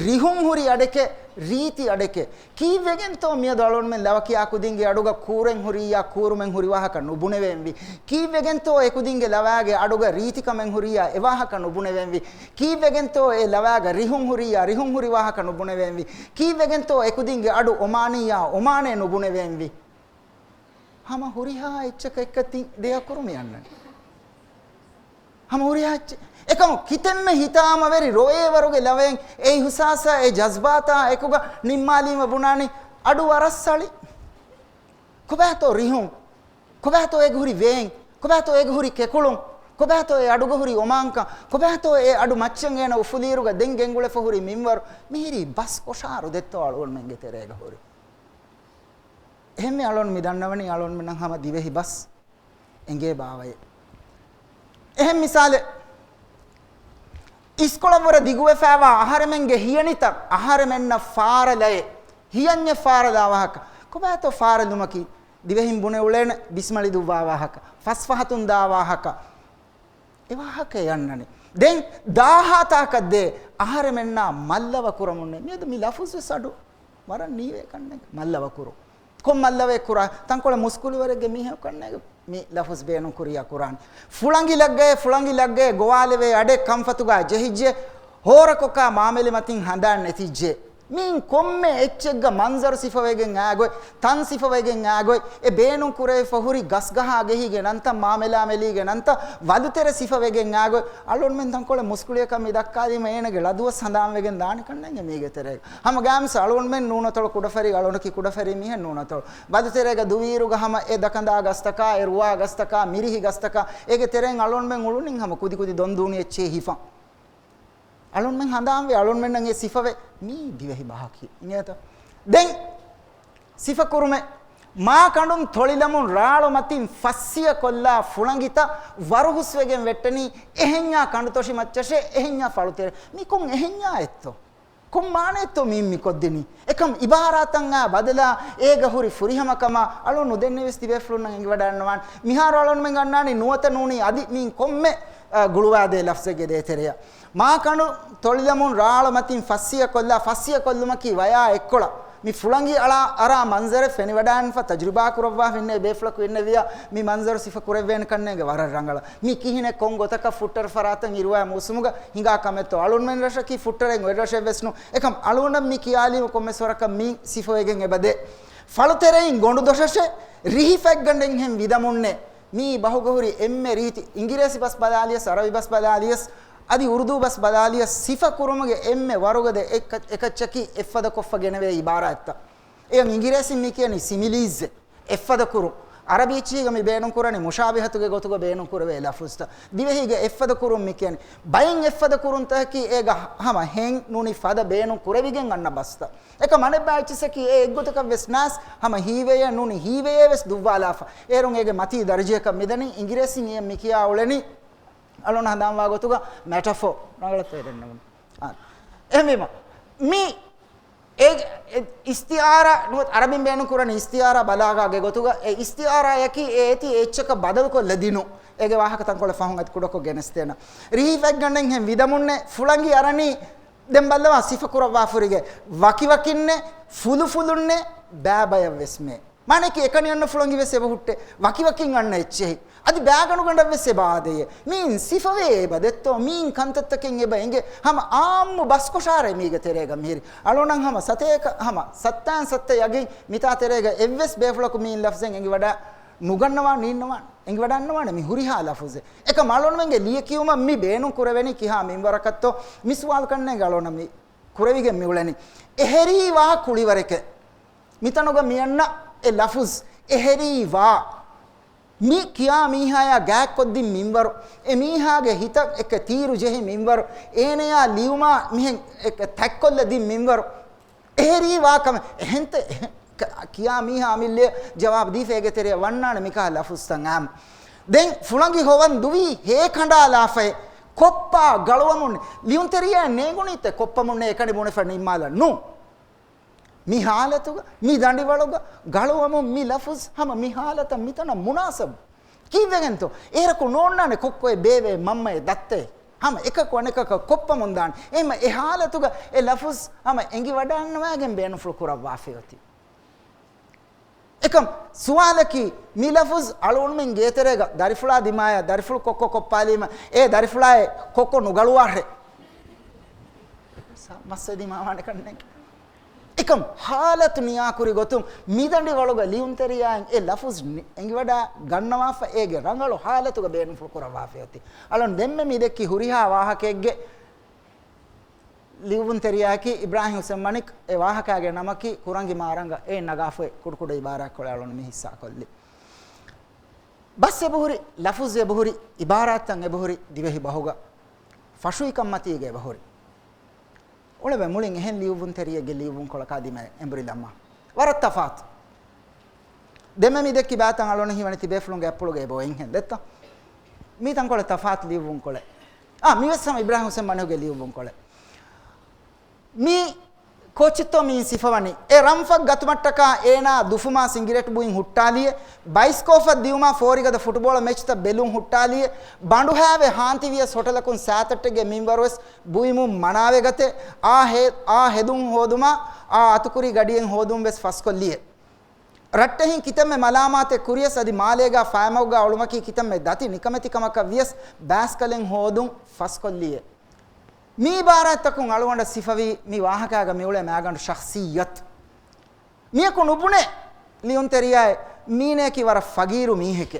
ރިހުން ހުރި އަޑެކޭ، ރީތި އަޑެކޭ. ކީއްވެގެންތޯ މިއަދު އަޅުންމެން ލަވަކިޔާ ކުދިންގެ އަޑުގަ ކޫރެއް ހުރިއްޔާ، ކޫރުމެއް ހުރި ވާހަކަ ނުބުނެވޭންވީ؟ ކީއްވެގެންތޯ އެކުދިންގެ ލަވާގެ އަޑުގަ ރީތިކަމެއް ހުރިއްޔާ، އެ ވާހަކަ ނުބުނެވޭންވީ؟ ކީއްވެގެންތޯ އެ ލަވާގަ ރިހުން ހުރިއްޔާ، ރިހުން ހުރި ވާހަކަ ނުބުނެވޭންވީ؟ ކީއްވެގެންތޯ އެކުދިންގެ އަޑު އޮމާނީއްޔާ، އޮމާނޭ ނުބުނެވޭންވީ؟ ހަމަ ހުރިހާ އެއްޗަކަށް އެކަތިން ދެ އަކުރު މި އަންނަނީ. ހަމަ ހުރިހާ އެއްޗެއް. އެކަމު ކިތަންމެ ހިތާމަވެރި ރޮއޭ ވަރުގެ ލަވައެއް އެ އިހުސާސާ އެ ޖަޒްބާތާ އެކުގަ ނިންމާލީމަ ބުނާނީ އަޑު ވަރަށް ސަޅި. ކޮބާތޯ ރިހުން؟ ކޮބާތޯ އޭގަ ހުރި ވޭން؟ ކޮބާތޯ އޭގަ ހުރި ކެކުޅުން؟ ކޮބާތޯ އެ އަޑުގަ ހުރި އޮމާންކަން؟ ކޮބާތޯ އެ އަޑު މައްޗަށް އޭނަ އުފުލިއިރުގަ ދެން ގެންގުޅެފަ ހުރި މިންވަރު؟ މިހިރީ ބަސް ކޮށާރު ދެއްތޯ އަޅުގަނޑުމެންގެ ތެރޭގަ ހުރި. އެހެންވެ އަޅުން މި ދަންނަވަނީ އަޅުންމެންނަށް ހަމަ ދިވެހި ބަސް އެނގޭ ބާވައޭ. އެހެން މިސާލެއް، އިސްކޮޅަށްވުރެ ދިގުވެފައިވާ އަހަރެމެންގެ ހިޔަނިތައް އަހަރެމެންނަށް ފާރަލައޭ. ހިޔަންޏެއް ފާރަލާ ވާހަކަ. ކޮބާތޯ ފާރަލުމަކީ؟ ދިވެހިން ބުނެ އުޅޭނެ ބިސްމަޅި ދުއްވާ ވާހަކަ. ފަސްފަހަތުން ދާ ވާހަކަ. އެ ވާހަކައެއް އަންނަނީ. ދެން ދާހާތާކަށް ދޭ އަހަރެމެންނާ މައްލަވަ ކުރަމުންނޭ. މިއަދު މި ލަފުޒުވެސް އަޑު ވަރަށް ނީވޭ ކަންނޭނގެ މައްލަވަ ކުރުން. ކޮން މައްލަވެ ކުރާ؟ ތަންކޮޅެއް މުސްކުޅިވަރެއްގެ މީހެއް ކަންނޭނގެ މި ލަފުޒް ބޭނުން ކުރިޔާ ކުރާނީ. ފުޅަނގި ލައްގައޭ، ފުޅަނގި ލައްގައޭ ގޮވާލެވޭ އަޑެއް ކަންފަތުގާ ޖެހިއްޖެ، ހޯރަކޮކާ މާމެލެ މަތިން ހަނދާން ނެތިއްޖެ. މިއިން ކޮންމެ އެއްޗެއްގަ މަންޒަރު ސިފަވެގެން އާގޮތް، ތަން ސިފަވެގެން އާގޮތް، އެ ބޭނުން ކުރެވިފަ ހުރި ގަސްގަހާ ގެހީގެ ނަންތައް، މާމެލާމެލީގެ ނަންތައް، ވަލުތެރެ ސިފަވެގެން އާގޮތް، އަޅުންމެން ތަންކޮޅެއް މުސްކުޅިއަކަށް މި ދައްކާލީމަ އޭނަގެ ޅަދުވަސް ހަނދާންވެގެން ދާނެ ކަންނޭނގެ މީގެ ތެރޭގަ. ހަމަ ގާމިސް އަޅުންމެން ނޫނަތޮޅު ކުޑަފަރި، އަޅުނަކީ ކުޑަފަރި މީހެއް ނޫނަތޮޅު. ވަލުތެރޭގަ ދުވިއިރުގަ ހަމަ އެ ދަކަނދާ ގަސްތަކާ، އެ ރުވާ ގަސްތަކާ، މިރިހި ގަސްތަކާ، އޭގެ ތެރެއިން އަޅުންމެން އުޅުނިން ހަމަ ކުދިކުދި ދޮންދޫނި އެއްޗެހި ހިފަން. އަޅުންމެން ހަނދާންވެ، އަޅުންމެންނަށް އެ ސިފަވެ، މީ ދިވެހި ބަހަކީ. އިނގޭތަ؟ ދެން ސިފަކުރުމެއް، މާކަނޑުން ތޮޅިލަމުން ރާޅު މަތިން ފައްސިޔަ ކޮށްލާ ފުޅަނގިތައް ވަރުހުސްވެގެން ވެއްޓެނީ، އެހެންޏާ ކަނޑުތޮށި މައްޗަށޭ، އެހެންޏާ ފަޅުތެރެ. މި ކޮން އެހެންޏާ އެއްތޯ؟ ކޮން މާނައެއްތޯ މިއިން މި ކޮށްދިނީ؟ އެކަމް އިބާރާތަށް އާ ބަދަލާ އޭގަ ހުރި ފުރިހަމަކަމާ އަޅުން ނުދެންނެވިސް ތިބޭފުޅުންނަށް އެނގިވަޑައިގަންނަވާނެ. މިހާރު އަޅުންމެން އަންނާނީ ނުވަތަ ނޫނީ އަދި މިއިން ކޮންމެ، އަ، ގުޅުވާދޭ ލަފްޒެއްގެ ދޭތެރެއަށް. މާކަނޑު ތޮޅިލަމުން ރާޅު މަތިން ފައްސިޔަ ކޮށްލާ، ފައްސިޔަ ކޮށްލުމަކީ ވަޔާ އެއްކޮޅަށް މި ފުޅަނގި އަޅާ އަރާ މަންޒަރެއް ފެނިވަޑައިގެންފަ ތަޖުރިބާ ކުރައްވާފަ އިންނަ ބޭފުޅަކު އިންނެވިޔާ، މި މަންޒަރު ސިފަ ކުރެއްވޭނެ ކަންނޭނގެ ވަރަށް ރަނގަޅަށް. މި ކިހިނެއް ކޮން ގޮތަކަށް ފުއްޓަރު ފަރާތަށް އިރުވާ މޫސުމުގަ ހިނގާ ކަމެއްތޯ؟ އަޅުންމެން ރަށަކީ ފުއްޓަރެއް އޮތް ރަށެއްވެސް ނޫން. އެކަމް އަޅުގަނޑަށް މި ކިޔާލީމަ ކޮންމެސް ވަރަކަށް މި ސިފަވެގެން އެބަދޭ. ފަޅުތެރެއިން ގޮނޑު ދޮށަށެ ރިހި ފަތްގަނޑެއްހެން ވިދަމުންނެ. މީ ބަހުގަ ހުރި އެންމެ ރީތި އިނގިރޭސި ބަސް ބަލާލިޔަސް، އަރަބި ބަސް ބަލާލިޔަސް، އަދި އުރުދޫ ބަސް ބަލާލިޔަސް، ސިފަ ކުރުމުގެ އެންމެ ވަރުގަދަ އެކަ-، އެކައްޗަކީ އެއްފަދަ ކޮށްފަ ގެނެވޭ އިބާރާތްތައް. އެޔަށް އިނގިރޭސިން މި ކިޔަނީ ސިމިލީޒްއޭ. އެއްފަދަ ކުރުން. ޢަރަބި އެއްޗިހިގަ މި ބޭނުން ކުރަނީ މުޝާބިހަތުގެ ގޮތުގަ ބޭނުން ކުރެވޭ ލަފުޒްތައް. ދިވެހީގެ އެއްފަދަ ކުރުން މި ކިޔަނީ. ބައެއް އެއްފަދަ ކުރުންތަކަކީ އޭގަ ހަމަ ހެން ނޫނީ ފަދަ ބޭނުން ކުރެވިގެން އަންނަ ބަސްތައް. އެކަމް އަނެއްބައި އެއްޗިއްސަކީ އެ އެއްގޮތަކަށް ވެސް ނާސް ހަމަ ހީވޭޔޭ ނޫނީ ހީވޭޔޭ ވެސް ދުއްވާލާފަ. އޭރުން އޭގެ މަތީ ދަރަޖަޔަކަށް މިދަނީ. އިނގިރޭސިން އެ މި ކިޔާ އުޅެނީ އަޅުން ހަނދާންވާ ގޮތުގަ މެޓަފޯ ރަނގަޅަށް ތެރެންނަމުން. އާ. އެހެންވީމަ، މި އެ، އެ އިސްތިއާރާ ނުވަތަ އަރަބިން ބޭނުން ކުރަނީ އިސްތިއާރާ ބަލާގާގެ ގޮތުގަ އެ އިސްތިއާރާޔަކީ އެ އެތި އެއްޗަކަށް ބަދަލުކޮށްލަ ދިނުން. އޭގެ ވާހަކަ ތަންކޮޅެއް ފަހުން އަތް ކުޑަކޮށް ގެނެސްދޭނަ. ރިހިފަތްގަނޑެއްހެން ވިދަމުންނެއް ފުޅަނގި އަރަނީ ދެން ބައްލަވާ ސިފަކުރައްވާފުރިގެ ވަކިވަކިންނެއް ފުލުފުލުންނެއް ބައިބަޔަށް ވެސް މޭ. މާނައަކީ އެކަނި އަންނަ ފުޅަނގި ވެސް އެބަ ހުއްޓޭ. ވަކިވަކިން އަންނަ އެއްޗެހި. އަދި ބައިގަނޑުގަނޑަށް ވެސް އެބަ އާދޭ. މިއިން ސިފަވޭ އެބަ ދެއްތޯ. މިއިން ކަންތައްތަކެއް އެބަ އެނގޭ. ހަމަ އާއްމު ބަސްކޮށާރޭ މީގެ ތެރޭގަ މިހިރީ. އަޅުނަން ހަމަ ސަތޭކަ، ހަމަ ސައްތައިން ސައްތަ ޔަގީން މިތާ ތެރޭގަ އެއްވެސް ބޭފުޅަކު މިއިން ލަފްޒެއް އެނގިވަޑަ ނުގަންނަވާ ނީންނަވާނެ. އެނގިވަޑަންނަވާނެ މި ހުރިހާ ލަފުޒެއް. އެކަމް އަޅުންމެންގެ ލިޔެކިޔުމަށް މި ބޭނުން ކުރެވެނީ ކިހާ މިންވަރަކަށްތޯ މި ސުވާލު ކަންނޭނގެ އަޅުނަށް މި ކުރެވިގެން މިއުޅެނީ. އެހެރީ ވާ ކުޅިވަރެކޭ. މިތަނުގަ މިއަންނަ އެ ލަފުޒް އެހެރީ ވާ. މި ކިޔާ މީހާޔާ ގާތްކޮށްދިން މިންވަރު. އެ މީހާގެ ހިތަށް އެކަ ތީރު ޖެހި މިންވަރު. އޭނަޔާ ލިޔުމާ މިހެން އެކަ ތަތްކޮށްލަ ދިން މިންވަރު. އެހެރީ ވާ ކަމެއް. އެހެންތަ، އެހެން ކ-، ކިޔާ މީހާ އަމިއްލަ ޖަވާބު ދީފަ އޭގެ ތެރެއަށް ވަންނާނެ މިކަހަ ލަފުޒްތައް އާމް. ދެން ފުޅަނގި ހޮވަން ދުވީ ހޭ ކަނޑާލާފައި ކޮއްޕާ ގަޅުވަމުން ލިޔުންތެރިޔާ ނޭނގުނީތެ ކޮއްޕަމުންނޭ އެކަނި ބުނެފަ ނިންމާލަން ނޫ. މި ހާލަތުގަ، މި ދަނޑިވަޅުގަ ގަޅުވަމުން މި ލަފުޒް ހަމަ މި ހާލަތަށް މިތަނަށް މުނާސަބު. ކީއްވެގެންތޯ؟ އޭރަކު ނޯންނާނެ ކޮއްކޮއެއް ބޭބެއެއް މަންމައެއް ދައްތައެއް. ހަމަ އެކަކު އަނެކަކަށް ކޮއްޕަމުން ދާނެ. އެހެންމަ އެ ހާލަތުގަ އެ ލަފުޒް ހަމަ އެނގިވަޑައިންނަވައިގެން ބޭނުންފުޅު ކުރައްވާފައި އޮތީ. އެކަމް ސުވާލަކީ، މި ލަފުޒް އަޅުގަނޑުމެން ގޭތެރޭގަ ދަރިފުޅާ ދިމާޔަށް ދަރިފުޅު ކޮއްކޮ ކޮއްޕާލީމަ، އޭ ދަރިފުޅާއޭ ކޮއްކޮ ނުގަޅުވާށޭ. މައްސަ ދިމާވާނެ ކަންނޭނގެ. އެކަމް ހާލަތު ނިޔާކުރި ގޮތުން މިދަނޑިވަޅުގަ ލިޔުންތެރިޔާއިން އެ ލަފުޒް ނި-، އެނގިވަޑާ ގަންނަވާފަ އޭގެ ރަނގަޅު ހާލަތުގަ ބޭނުންފުޅު ކުރައްވާފައި އޮތީ. އަޅުން ދެންމެ މި ދެއްކި ހުރިހާ ވާހަކައެއްގެ ލިޔުއްވުންތެރިޔާއަކީ އިބްރާހިމް ހުސެން މަނިކް. އެ ވާހަކާގެ ނަމަކީ ކުރަނގި މާރަނގަ. އޭން ނަގާފައި ކުޑަކުޑަ އިބާރާތްކޮޅެއް އަޅުން މި ހިއްސާކޮށްލި. ބަސް އެބަހުރި، ލަފުޒް އެބަހުރި، އިބާރާތްތައް އެބަހުރި، ދިވެހި ބަހުގަ ފަށުވިކަންމަތީގަ އެބަހުރި. އުޅެވޭ މުޅިން އެހެން ލިޔުއްވުންތެރިއެއްގެ ލިޔުއްވުންކޮޅަކާ ދިމާއަށް އެނބުރިލަންމާ. ވަރަށް ތަފާތު. ދެންމެ މި ދެއްކި ބައިތައް އަޅުން ހީވަނީ ތިބޭފުޅުންގެ އަތްޕުޅުގަ އެބަ އޮތްހެން ދެއްތޯ؟ މީ ތަންކޮޅެއް ތަފާތު ލިޔުއްވުންކޮޅެއް. އާ، މިވެސް ހަމަ އިބްރާހިމް ހުސެން މަނިކުގެ ލިޔުއްވުންކޮޅެއް. މީ ކޯޗެއްތޯ މިއިން ސިފަވަނީ؟ އެ ރަންފަށް ގަތުމަށްޓަކާ އޭނާ ދުފުމާ ސިނގިރޭޓް ބުއިން ހުއްޓާލިއޭ، ބައިސްކޯފަށް ދިއުމާ ފޯރިގަދަ ފުޓުބޯޅަ މެޗްތައް ބެލުން ހުއްޓާލިއޭ، ބަނޑުހައިވެ ހާންތިވިޔަސް ހޮޓަލަކުން ސާތައްޓެއްގެ މިންވަރުވެސް ބުއިމުން މަނާވެގަތޭ، އާ ހެ-، އާ ހެދުން ހޯދުމާ، އާ އަތުކުރީ ގަޑިއެއް ހޯދުން ވެސް ފަސްކޮށްލިއޭ. ރައްޓެހިން ކިތަންމެ މަލާމާތެއް ކުރިޔަސް އަދި މާލޭގާ ފައިމަގުގާ އުޅުމަކީ ކިތަންމެ ދަތި ނިކަމެތިކަމަކަށް ވިޔަސް ބާސްކަލެއް ހޯދުން ފަސްކޮށްލިއޭ. މި އިބާރާތްތަކުން އަޅުގަނޑަށް ސިފަވީ މި ވާހަކާގަ މިއުޅޭ މާގަނޑު ޝަޚްޞިއްޔަތު. މިޔަކު ނުބުނޭ ލިޔުންތެރިޔާއެއް މީނަޔަކީ ވަރަށް ފަގީރު މީހެކޭ.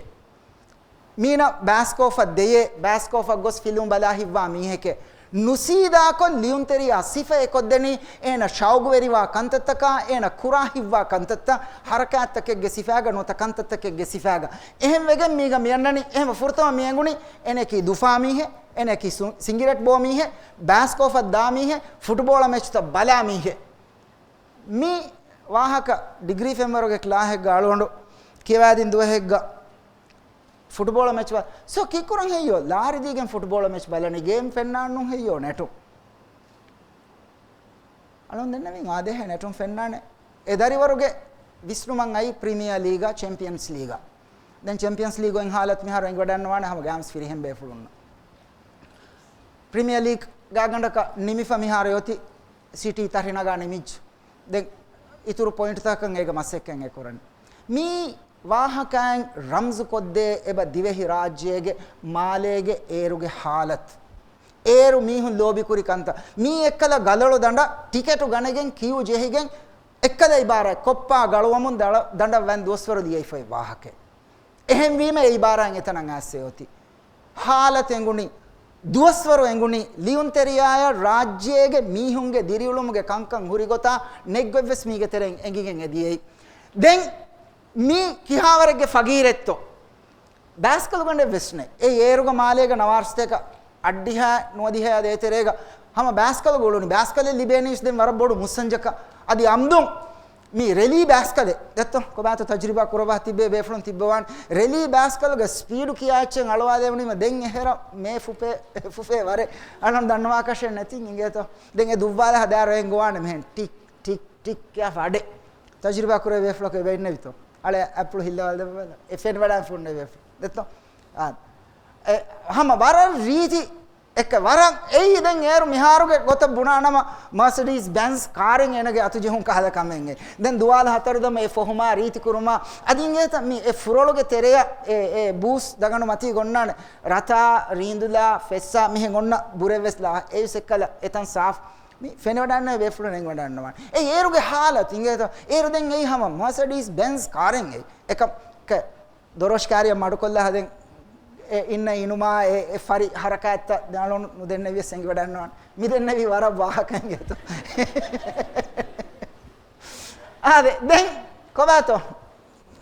މީނަ ބާސްކޯފަށް ދެޔޭ، ބާސްކޯފަށް ގޮސް ފިލްމު ބަލާ ހިތްވާ މީހެކޭ. ނުސީދާކޮށް ލިޔުންތެރިޔާ ސިފައެއް ކޮށްދެނީ އޭނަ ޝައުގުވެރިވާ ކަންތައްތަކާ، އޭނަ ކުރާ ހިތްވާ ކަންތައްތައް، ހަރަކާތްތަކެއްގެ ސިފައިގަ ނުވަތަ ކަންތައްތަކެއްގެ ސިފައިގަ. އެހެން ވެގެން މީގަ މިއަންނަނީ، އެހެން ފުރަތަމަ މިއެނގުނީ އޭނަޔަކީ ދުފާ މީހެއް، އޭނަޔަކީ ސު-، ސިނގިރޭޓް ބޯ މީހެއް، ބާސްކޯފަށް ދާ މީހެއް، ފުޓުބޯޅަ މެޗްތައް ބަލާ މީހެއް. މި ވާހަކަ ޑިގްރީ ފެންވަރުގެ ކްލާހެއްގަ އަޅުގަނޑު ކިޔަވާދިން ދުވަހެއްގަ ފުޓުބޯޅަ މެޗް ބަ-، ސޯ ކީއްކުރަން ހެއްޔޯ؟ ލާރި ދީގެން ފުޓުބޯޅަ މެޗް ބަލަނީ، ގޭމް ފެންނާން ނޫން ހެއްޔޯ ނެޓުން؟ އަޅުން ދެންނެވިން އާދޭހޭ ނެޓުން ފެންނާނެ. އެ ދަރިވަރުގެ ވިސްނުމަށް އައީ ޕްރިމިއަރ ލީގާ، ޗެމްޕިއަންސް ލީގާ. ދެން ޗެމްޕިއަންސް ލީގު އިން ހާލަތު މިހާރު އެނގިވަޑައިންނަވާނެ ހަމަ ގައިމުވެސް ފިރިހެން ބޭފުޅުންނަށް. ޕްރިމިއަރ ލީގް ގާގަނޑަކަށް ނިމިފަ މިހާރު އޮތީ ސިޓީ ތަށި ނަގާ ނިމިއްޖެ. ދެން އިތުރު ޕޮއިންޓްތަކަކަށް އޭގަ މަސައްކަތް އެ ކުރަނީ. މި ވާހަކައިން ރަމްޒު ކޮށްދޭ އެބަ ދިވެހި ރާއްޖޭގެ މާލޭގެ އޭރުގެ ހާލަތު. އޭރު މީހުން ލޯބިކުރި ކަންތައް. މީ އެއްކަލަ ގަލޮޅު ދަނޑަށް ޓިކެޓު ގަނެގެން ކިޔޫ ޖެހިގެން އެއްކަލަ އިބާރާތް ކޮއްޕާ ގަޅުވަމުން ދަޅަ-، ދަނޑަށް ވަން ދުވަސްވަރު ލިޔެފައި ވާހަކައެއް. އެހެންވީމަ އެ އިބާރާތް އެތަނަށް އައިސް އޮތީ. ހާލަތު އެނގުނީ، ދުވަސްވަރު އެނގުނީ، ލިޔުންތެރިޔާޔަށް ރާއްޖޭގެ މީހުންގެ ދިރިއުޅުމުގެ ކަންކަން ހުރި ގޮތާ ނެތްގޮތްވެސް މީގެ ތެރެއިން އެނގިގެން އެދިޔައީ. ދެން މީ ކިހާވަރެއްގެ ފަގީރެއްތޯ؟ ބާސްކަލުގަނޑެއް ވެސް ނެތް. އެ އޭރުގަ މާލޭގަ ނަވާރަސަތޭކަ އަށްޑިހަ ނުވަދިހަ ދޭތެރޭގަ ހަމަ ބާސްކަލުގަ އުޅުނީ. ބާސްކަލެއް ލިބޭނީސް ދެން ވަރަށް ބޮޑު މުއްސަންޖަކަށް. އަދި އަމްދުން މި ރެލީ ބާސްކަލެއް ދެއްތޯ؟ ކޮބާތޯ ތަޖުރިބާ ކުރައްވާ ތިއްބެވި ބޭފުޅުން ތިއްބަވާން. ރެލީ ބާސްކަލުގަ ސްޕީޑު ކިޔާ އެއްޗެއް އަޅުވާލެވުނީމަ ދެން އެހެރަ މޭ ފުފޭ، ފުފޭ ވަރެއް އަޅަން ދަންނަވާކަށެއް ނެތިން އިނގޭތޯ؟ ދެން އެ ދުއްވާލަ ހަދާރަ އެނގުވާނެ މެހެން ޓިކް ޓިކް ޓިކް ކިޔާފަ އަޑެއް. ތަޖުރިބާ ކުރެވޭ ބޭފުޅަކު އެބަ އިންނެވިތޯ؟ އަޅެ އަތްޕުޅު ހިއްލަވާލަ ދެއްވާލަ. އެ ފެނިވަޑާން ފުންނެވި ބޭފުޅު. ދެއްތޯ؟ އާ. އެ، ހަމަ ވަރަށް ރީތި އެއްކަ ވަރަށް އެއީ ދެން އޭރު މިހާރުގެ ގޮތަށް ބުނާނަމަ މާސަޑީސް ބެންސް ކާރެއް އޭނަގެ އަތުޖެހުން ކަހަލަ ކަމެއް އެ. ދެން ދުވާލަ ހަތަރު ދަމަ އެ ފޮހުމާ ރީތި ކުރުމާ އަދި އިނގޭތަ މި އެ ފުރޮޅުގެ ތެރެޔަށް އެ، އެ ބޫސް ދަގަނޑު މަތީ ގޮންނާނެ. ރަތާ، ރީނދުލާ، ފެއްސާ މިހެން އޮންނަ ބުރެއް ވެސް ލާ. އެއީސް އެއްކަލަ އެތަން ސާފް. މި ފެނިވަޑާންނަ ބޭފުޅުން އެނގިވަޑާންނަވާނެ. އެ އޭރުގެ ހާލަތު އިނގޭތަ؟ އޭރު ދެން އެއީ ހަމަ މާސަޑީސް ބެންސް ކާރެއް އެ. އެކަމް ކެ ދޮރޯޝް ކާރިއަށް މަޑުކޮށްލާ ހަދެން އެ އިންނަ އިނުމާ އެ، އެ ފަރި ހަރަކާތްތައް ދާޅުން ނުދެންނެވިޔަސް އެނގިވަޑާންނަވާނެ. މި ދެންނެވީ ވަރަށް ވާހަކަ އިނގޭތޯ. އާދެ، ދެން ކޮބާތޯ؟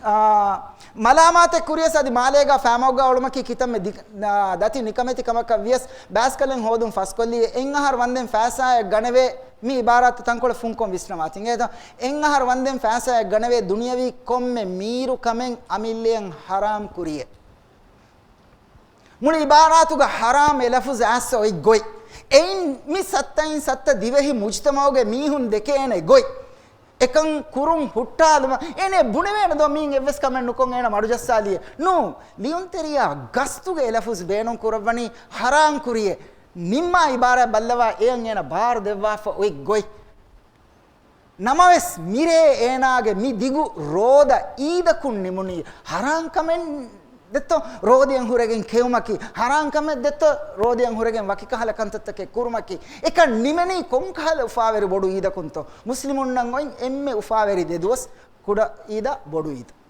އާ، މަލާމާތެއް ކުރިޔަސް އަދި މާލޭގަ ފާމައުގަ އުޅުމަކީ ކިތަންމެ ދި-، އާ، ދަތި ނިކަމެތި ކަމަކަށް ވިޔަސް ބާސްކަލެއް ހޯދުން ފަސްކޮށްލީ. އެއް އަހަރު ވަންދެން ފައިސާއެއް ގަނެވޭ. މި އިބާރާތު ތަންކޮޅެއް ފުންކޮށް ވިސްނަވާތި އިނގޭތަ؟ އެއް އަހަރު ވަންދެން ފައިސާއެއް ގަނެވޭ ދުނިޔަވީ ކޮންމެ މީރު ކަމެއް އަމިއްލައަށް ހަރާމް ކުރިޔޭ. މުޅި އިބާރާތުގަ ހަރާމް އެ ލަފުޒު އައިސް އޮތް ގޮތް. އެއިން މި ސައްތައިން ސައްތަ ދިވެހި މުޖްތަމައުގެ މީހުން ދެކޭނެ ގޮތް. އެކަން ކުރުން ހުއްޓާލުމަށް އޭނަ ބުނެވޭނެ ދޯ މީން އެއްވެސް ކަމެއް ނުކޮށް އޭނަ މަޑުޖައްސާލިއޭ. ނޫ، ލިޔުންތެރިޔާ ގަސްތުގެ އެ ލަފުޒު ބޭނުން ކުރައްވަނީ ހަރާން ކުރިޔޭ. ނިންމާ އިބާރާތް ބައްލަވާ އެޔަށް އޭނަ ބާރު ދެއްވާފަ އޮތް ގޮތް. ނަމަވެސް، މިރޭ އޭނާގެ މި ދިގު ރޯދަ އީދަކުން ނިމުނީ ހަރާން ކަމެއް ދެއްތޯ ރޯދައަށް ހުރެގެން ކެއުމަކީ، ހަރާން ކަމެއް ދެއްތޯ ރޯދައަށް ހުރެގެން ވަކި ކަހަލަ ކަންތައްތަކެއް ކުރުމަކީ. އެކަން ނިމެނީ ކޮން ކަހަލަ އުފާވެރި ބޮޑު އީދަކުންތޯ؟ މުސްލިމުންނަށް އޮތް އެންމެ އުފާވެރި ދެ ދުވަސް، ކުޑަ އީދާ ބޮޑު އީދަށް.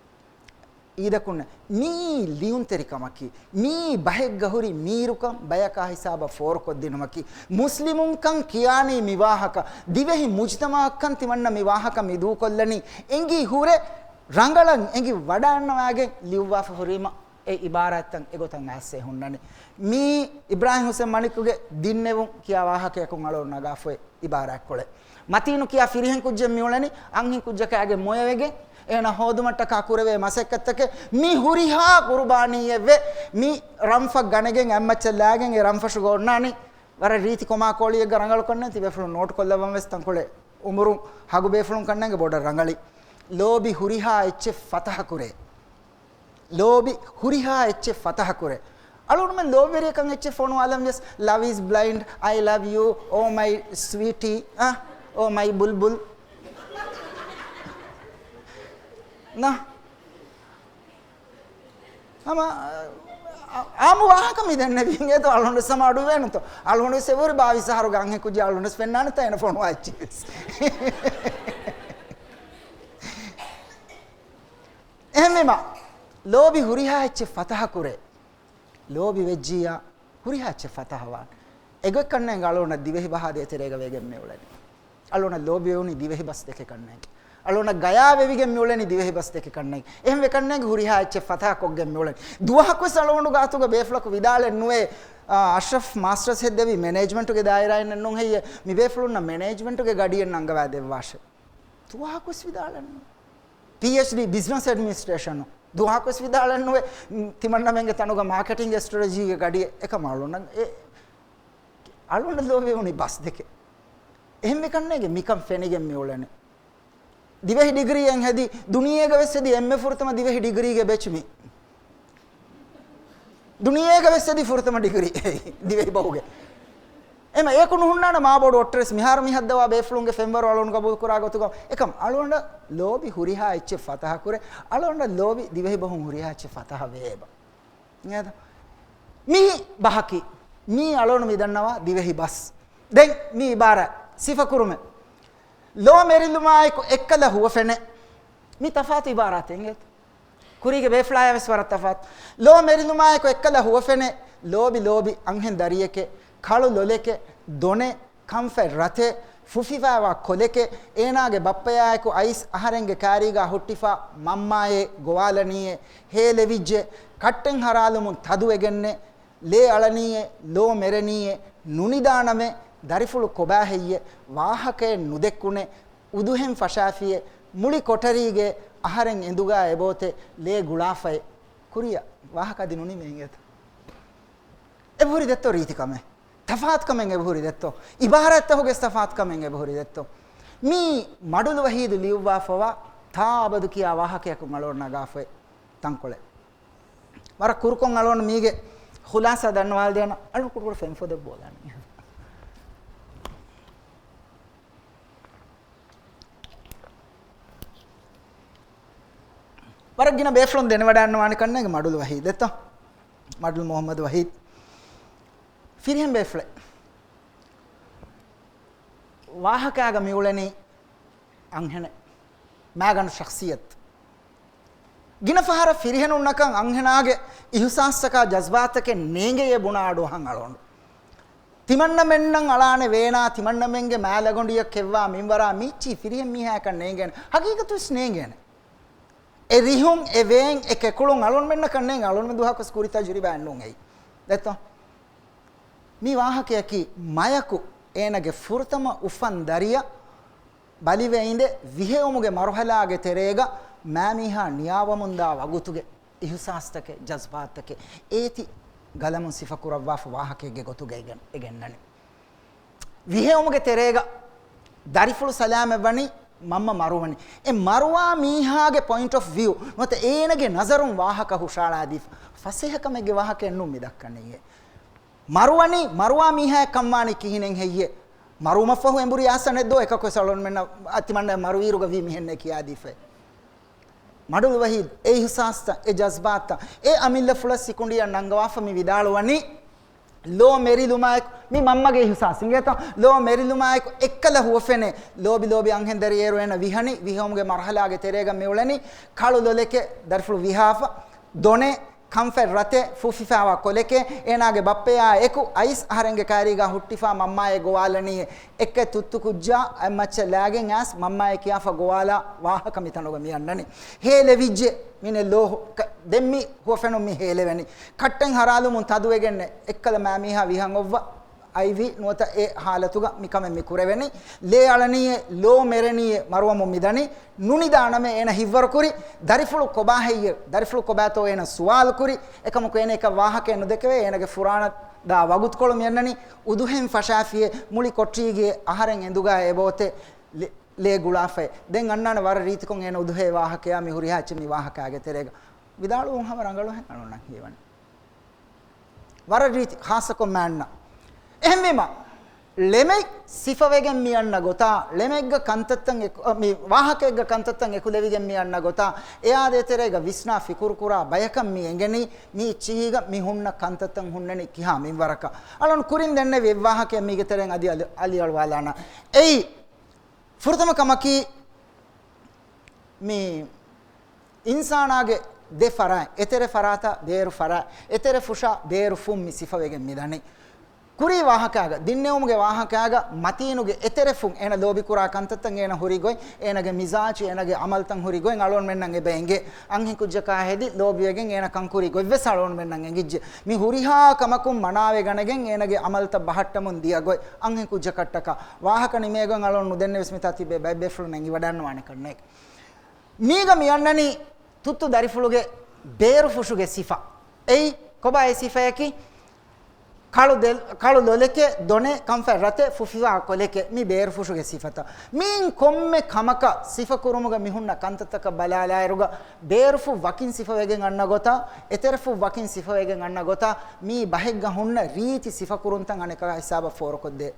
އީދަކުން މީ ލިޔުންތެރިކަމަކީ، މީ ބަހެއްގަ ހުރި މީރުކަން ބަޔަކާ ހިސާބަށް ފޯރުކޮށްދިނުމަކީ، މުސްލިމުންކަން ކިޔާނީ މި ވާހަކަ، ދިވެހި މުޖްތަމައަށްކަން ތިމަންނަ މި ވާހަކަ މި ދޫކޮށްލަނީ، އެނގި ހުރެ ރަނގަޅަށް އެނގި ވަޑާންނަވާގެން ލިޔުއްވާފަ ހުރީމަ، އެ އިބާރާތްތައް އެގޮތަށް އައިސް ހުންނަނީ. މީ އިބްރާހިމް ހުސެން މަނިކުގެ ދިންނެވުން ކިޔާ ވާހަކަޔަކުން އަޅުން ނަގާފައި އިބާރާތްކޮޅެއް. މަތީނު ކިޔާ ފިރިހެން ކުއްޖެއް މިއުޅެނީ، އަންހެން ކުއްޖަކާގެ މޮޔަވެގެން، އޭނަ ހޯދުމަށްޓަކާ ކުރެވޭ މަސައްކަތްތަކެއް، މި ހުރިހާ ޤުރުބާނީއެއްވެ، މި ރަންފަށް ގަނެގެން އަތްމައްޗަށް ލާގެން އެ ރަންފަށުގަ އޮންނާނީ. ވަރަށް ރީތި ކޮމާ ކޯޅިއެއްގަ ރަނގަޅުކަންނޭނގެ ތިބޭފުޅުން ނޯޓުކޮށްލައްވަން ވެސް ތަންކޮޅެއް އުމުރުން ހަގު ބޭފުޅުން ކަންނޭނގެ ބޮޑަށް ރަނގަޅީ. ލޯބި ހުރިހާ އެއްޗެއް ފަތަހަކުރޭ. ލޯބި ހުރިހާ އެއްޗެއް ފަތަހަކުރޭ. އަޅުގަނޑުމެން ލޯބިވެރިޔަކަން އެއްޗެއް ފޮނުވާލަން ވިޔަސް، "Love is blind, I love you, oh my sweetie, ah, oh my bulbul." ނާ. ހަމަ، އާ، އާ، އާންމު ވާހަކަ މި ދެންނެވީ އިނގޭތޯ އަޅުގަނޑު ސަމާ އަޑު ވޭނުތޯ. އަޅުގަނޑު ސެވުރި ބާވީސް އަހަރުގެ އަންހެން ކުއްޖެއް އަޅުގަނޑު ފެންނާނެތާ އޭނަ ފޮނުވާ އެއްޗެއް ވެސް. އެހެންވީމަ، ލޯބި ހުރިހާ އެއްޗެއް ފަތަހަކުރޭ. ލޯބި ވެއްޖިއްޔާ ހުރިހާ އެއްޗެއް ފަތަހަވާނެ. އެގޮތް ކަންނޭނގެ އަޅުގަނޑަށް ދިވެހި ބަހާ ދޭތެރޭގަ ވެގެން މިއުޅެނީ. އަޅުގަނޑަށް ލޯބިވެވުނީ ދިވެހި ބަސް ދެކެ ކަންނޭނގެ. އަޅުގަނޑަށް ގަޔާ ވެވިގެން މިއުޅެނީ ދިވެހި ބަސް ދެކެ ކަންނޭނގެ. އެހެން ވެ ކަންނޭނގެ ހުރިހާ އެއްޗެއް ފަތަހަ ކޮށްގެން މިއުޅެނީ. ދުވަހަކުވެސް އަޅުގަނޑު ގާތުގަ ބޭފުޅަކު ވިދާޅެއް ނުވޭ، އާ، އަޝްރަފް މާސްޓަރސް ހެއްދެވީ މެނޭޖްމަންޓުގެ ދާއިރާއިންނެއް ނޫން ހެއްޔޭ؟ މި ބޭފުޅުންނަށް މެނޭޖްމަންޓުގެ ގަޑިއެއް ނަންގަވާ ދެއްވާށޭ. ދުވަހަކުވެސް ވިދާޅެއް ނުވޭ. ޕީއެޗްޑީ ބިޒްނަސް އެޑްމިނިސްޓްރޭޝަނު ދުވަހަކުވެސް ވިދާޅެއް ނުވޭ. ތިމަންނަމެންގެ ތަނުގަ މާކެޓިންގ ސްޓްރެޓެޖީގެ ގަޑިއެއް އެކަމަ އަޅުންނަށް އެ، އަޅުންނަށް ލޯބިވުނީ ބަސް ދެކެ. އެހެންވެ ކަންނޭނގެ މިކަން ފެނިގެން މިއުޅެނީ. ދިވެހި ޑިގްރީއެއް ހެދި، ދުނިޔޭގަ ވެސް ހެދި އެންމެ ފުރަތަމަ ދިވެހި ޑިގްރީގެ ބެޗް މި. ދުނިޔޭގަ ވެސް އެދި ފުރަތަމަ ޑިގްރީ ދިވެހި ބަހުގެ. އެމަ އޭކު ނުހުންނާނެ މާބޮޑު އޮއްޓަރެސް މިހާރު މި ހައްދަވާ ބޭފުޅުންގެ ފެންވަރު އަޅުން ގަބޫލު ކުރާ ގޮތުގަ. އެކަމް އަޅުގަނޑަށް ލޯބި ހުރިހާ އެއްޗެއް ފަތަހަ ކުރޭ. އަޅުގަނޑަށް ލޯބި ދިވެހި ބަހުން ހުރިހާ އެއްޗެއް ފަތަހަ ވޭ އެބަ. އިނގޭތަ؟ މި ބަހަކީ، މީ އަޅުގަނޑު މި ދަންނަވާ ދިވެހި ބަސް. ދެން މި އިބާރާތް ސިފަ ކުރުމެއް. ލޯ މެރިލުމާއެކު އެއްކަލަ ހުވަފެނެއް. މި ތަފާތު އިބާރާތެއް އިނގޭތަ؟ ކުރީގެ ބޭފުޅާޔާ ވެސް ވަރަށް ތަފާތު. ލޯ މެރިލުމާއެކު އެއްކަލަ ހުވަފެނެއް، ލޯބި ލޯބި އަންހެން ދަރިއެކެއް، ކަޅު ލޮލެކެއް، ދޮނެއް، ކަންފަތް ރަތެއް، ފުފިފާވާ ކޮލެކެ، އޭނާގެ ބައްޕަޔާއެކު އައިސް އަހަރެންގެ ކާރީގާ ހުއްޓިފާ މަންމާއޭ ގޮވާލަނީއޭ، ހޭލެވިއްޖެ، ކައްޓެއް ހަރާލުމުން ތަދުވެގެންނެ، ލޭ އަޅަނީއޭ، ލޯ މެރެނީއޭ، ނުނިދާނަމޭ، ދަރިފުޅު ކޮބާހެއްޔޭ، ވާހަކައެއް ނުދެއްކުނޭ، އުދުހެން ފަށާފިއޭ، މުޅި ކޮޓަރީގޭ އަހަރެން އެނދުގާ އެބޯތެ، ލޭ ގުޅާފައި. ކުރިއަށް ވާހަކަ އަދި ނުނިމޭ އިނގޭތަ؟ އެބަހުރި ދެއްތޯ ރީތިކަމެއް. ތަފާތުކަމެއް އެބަހުރި ދެއްތޯ. އިބާރާތްތަހުގެ ތަފާތުކަމެއް އެބަހުރި ދެއްތޯ. މީ މަޑުލު ވަހީދު ލިޔުއްވާފަވާ ތާ އަބަދު ކިޔާ ވާހަކަޔަކު އަޅޯން ނަގާފައި ތަންކޮޅެއް. ވަރަށް ކުރުކޮށް އަޅޯން މީގެ ޚުލާސާ ދަންނަވާލަދޭނަ. އަޅުން ކުޑަކުޑަ ފެން ފޮދެއް ބޯލާނީ. ވަރަށް ގިނަ ބޭފުޅުން ދެނެވަޑައިންނަވާނެ ކަންނޭނގެ މަޑުލު ވަހީދެއްތޯ. މަޑުލު މުހައްމަދު ވަހީދު. ފިރިހެން ބޭފުޅެއް. ވާހަކާގަ މިއުޅެނީ އަންހެނެއް. މާގަނޑު ޝަޚްޞިއްޔަތު. ގިނަ ފަހަރަށް ފިރިހެނުންނަކަށް އަންހެނާގެ އިހުސާސްތަކާ ޖަޒްބާތަކެއް ނޭނގެޔޭ ބުނާ އަޑުއަހަން އަޅޯން. ތިމަންނަމެންނަށް އަޅާނެ ވޭނާ، ތިމަންނަމެންގެ މާލަގޮނޑިއަށް ކެއްވާ މިންވަރާ މީއްޗީ ފިރިހެން މީހާޔަކަށް ނޭނގޭނެ. ހަގީގަތުވެސް ނޭނގޭނެ. އެ ރިހުން، އެ ވޭން، އެ ކެކުޅުން އަޅުންމެންނަކަށް ނޭނގޭ. އަޅުންމެ ދުވަހަކުވެސް ކުރިތާ ޖުރިބާއެއް ނޫން އެއީ. ދެއްތޯ؟ މި ވާހަކަޔަކީ މަޔަކު އޭނަގެ ފުރަތަމަ އުފަން ދަރިޔަށް ބަލިވެ އިނދެ ވިހެއުމުގެ މަރުހަލާގެ ތެރޭގަ މާމީހާ ނިޔާވަމުންދާ ވަގުތުގެ އިހުސާސްތަކެއް، ޖަޒްބާތަކެއް އޭތި ގަލަމުން ސިފަކުރައްވާފަ ވާހަކައެއްގެ ގޮތުގައި ގެން-، އެ ގެންނަނީ. ވިހެއުމުގެ ތެރޭގަ ދަރިފުޅު ސަލާމަތްވަނީ، މަންމަ މަރުވަނީ. އެ މަރުވާ މީހާގެ ޕޮއިންޓް އޮފް ވިއު ނުވަތަ އޭނަގެ ނަޒަރުން ވާހަކަ ހުށައަޅާދީފަ. ފަސޭހަކަމެއްގެ ވާހަކައެއް ނޫން މި ދައްކަނީއޭ. މަރުވަނީ، މަރުވާ މީހާއެއް ކަންވާނީ ކިހިނެއް ހެއްޔޭ؟ މަރުވުމަށްފަހު އެނބުރި އާސަނެއް ދޯ އެކަކުވެސް އަޅުންމެންނަށް ތިމަންނަ މަރުވިއިރުގަ ވީ މިހެންނޭ ކިޔާދީފައި. މަޑުލު ވަހީދު، އެ އިހުސާސްތައް، އެ ޖަޒްބާތްތައް، އެ އަމިއްލަފުޅަށް ސިކުނޑިއަށް ނަންގަވާފަ މި ވިދާޅުވަނީ، ލޯ މެރިލުމާއެކު، މި މަންމަގެ އިހުސާސް އިނގޭތޯ؟ ލޯ މެރިލުމާއެކު އެއްކަލަ ހުވަފެނެއް، ލޯބި ލޯބި އަންހެން ދަރިއެއް އޭރު އޭނަ ވިހަނީ، ވިހެއުމުގެ މަރުހަލާގެ ތެރޭގަ މިއުޅެނީ، ކަޅު ލޮލެކެ ދަރިފުޅު ވިހާފަ، ދޮނެ ކަންފަތް ރަތެއް ފުފިފާވާ ކޮލެކޭ، އޭނާގެ ބައްޕަޔާ އެކު އައިސް އަހަރެންގެ ކާރީގާ ހުއްޓިފާ މަންމާއޭ ގޮވާލަނީ، އެއްކައި ތުއްތު ކުއްޖާ އަތްމައްޗަށް ލާގެން އައިސް މަންމާއޭ ކިޔާފަ ގޮވާލާ ވާހަކަ މިތަނުގަ މި އަންނަނީ. ހޭލެވިއްޖެ މިނެ ލޯ ކަ-، ދެން މި ހުވަފެނުން މި ހޭލެވެނީ. ކައްޓެއް ހަރާލުމުން ތަދުވެގެންނެ އެއްކަލަ މާމީހާ ވިހަން އޮއްވަ އައިވީ ނުވަތަ އެ ހާލަތުގަ މިކަމެއް މި ކުރެވެނީ. ލޭ އަޅަނީއޭ، ލޯ މެރެނީއޭ، މަރުވަމުން މިދަނީ. ނުނިދާނަމޭ އޭނަ ހިއްވަރުކުރި. ދަރިފުޅު ކޮބާ ހެއްޔޭ؟ ދަރިފުޅު ކޮބާތޯ އޭނަ ސުވާލު ކުރި. އެކަމަކު އޭނަ އެކަށް ވާހަކައެއް ނުދެކެވޭ. އޭނަގެ ފުރާނަ ދާ ވަގުތުކޮޅު މިއަންނަނީ. އުދުހެން ފަށާފިޔޭ، މުޅި ކޮޓްރީގޭ އަހަރެން އެނދުގާ އެބޯތެ ލެ-، ލޭ ގުޅާފައި. ދެން އަންނާނެ ވަރަށް ރީތިކޮށް އޭނަ އުދުހޭ ވާހަކަޔާ މި ހުރިހާ އެއްޗެއް މި ވާހަކާގެ ތެރޭގަ ވިދާޅުވުން ހަމަ ރަނގަޅުހެން އަޅުންނަށް ހީވަނީ. ވަރަށް ރީތި ޚާއްޞަކޮށް މާންނަ. އެހެންވީމަ، ޅެމެއް ސިފަވެގެން މި އަންނަ ގޮތާ، ޅެމެއްގަ ކަންތައްތައް އެކު-، މި ވާހަކައެއްގަ ކަންތައްތައް އެކުލެވިގެން މި އަންނަ ގޮތާ، އެއާ ދޭތެރޭގަ ވިސްނާ ފިކުރުކުރާ ބަޔަކަށް މި އެނގެނީ، މި އެއްޗިހީގަ މި ހުންނަ ކަންތައްތައް ހުންނަނީ ކިހާ މިންވަރަކަށް. އަޅުން ކުރިން ދެންނެވި އެއްވާހަކައެއް މީގެ ތެރެއިން އަދި އަލި-، އަލިއަޅުވާލާނަ. އެއީ، ފުރަތަމަ ކަމަކީ، މި އިންސާނާގެ ދެ ފަރާތް، އެތެރެ ފަރާތާ ބޭރު ފަރާތް، އެތެރެ ފުށާ ބޭރު ފުން މި ސިފަވެގެން މިދަނީ. ކުރީ ވާހަކާގަ، ދިންނެވުމުގެ ވާހަކާގަ މަތީނުގެ އެތެރެ ފުން، އޭނަ ލޯބިކުރާ ކަންތައްތައް، އޭނަ ހުރި ގޮތް، އޭނަގެ މިޒާޖު، އޭނަގެ އަމަލްތައް ހުރި ގޮތް އަޅުންމެންނަށް އެބަ އެނގޭ. އަންހެން ކުއްޖަކާ ހެދި ލޯބިވެގެން އޭނަ ކަންކުރި ގޮތްވެސް އަޅުންމެންނަށް އެނގިއްޖެ. މި ހުރިހާ ކަމަކުން މަނާވެގަނެގެން އޭނަގެ އަމަލްތައް ބަހައްޓަމުން ދިޔަ ގޮތް އަންހެން ކުއްޖަކަށްޓަކާ. ވާހަކަ ނިމޭގޮތް އަޅުން ނުދެންނެވިސް މިތާ ތިބޭ ބައެއް ބޭފުޅުން އެނގިވަޑަންނަވާނެ ކަންނޭ. މީގަ މި އަންނަނީ ތުއްތު ދަރިފުޅުގެ ބޭރުފުށުގެ ސިފަ. އެއީ ކޮބާ އެ ސިފަޔަކީ؟ ކަޅު ދެ-، ކަޅު ލޮލެކެ، ދޮނެ ކަންފަތް ރަތެ، ފުފިވާ ކޮލެކެ، މި ބޭރުފުށުގެ ސިފަތައް. މިއިން ކޮންމެ ކަމަކަށް ސިފަކުރުމުގަ މި ހުންނަ ކަންތައްތަކަށް ބަލާލާއިރުގަ، ބޭރުފުށް ވަކިން ސިފަވެގެން އަންނަ ގޮތާ، އެތެރެފުށް ވަކިން ސިފަވެގެން އަންނަ ގޮތާ، މީ ބަހެއްގަ ހުންނަ ރީތި ސިފަކުރުންތައް އަނެކާ ހިސާބަށް ފޯރުކޮށްދޭ.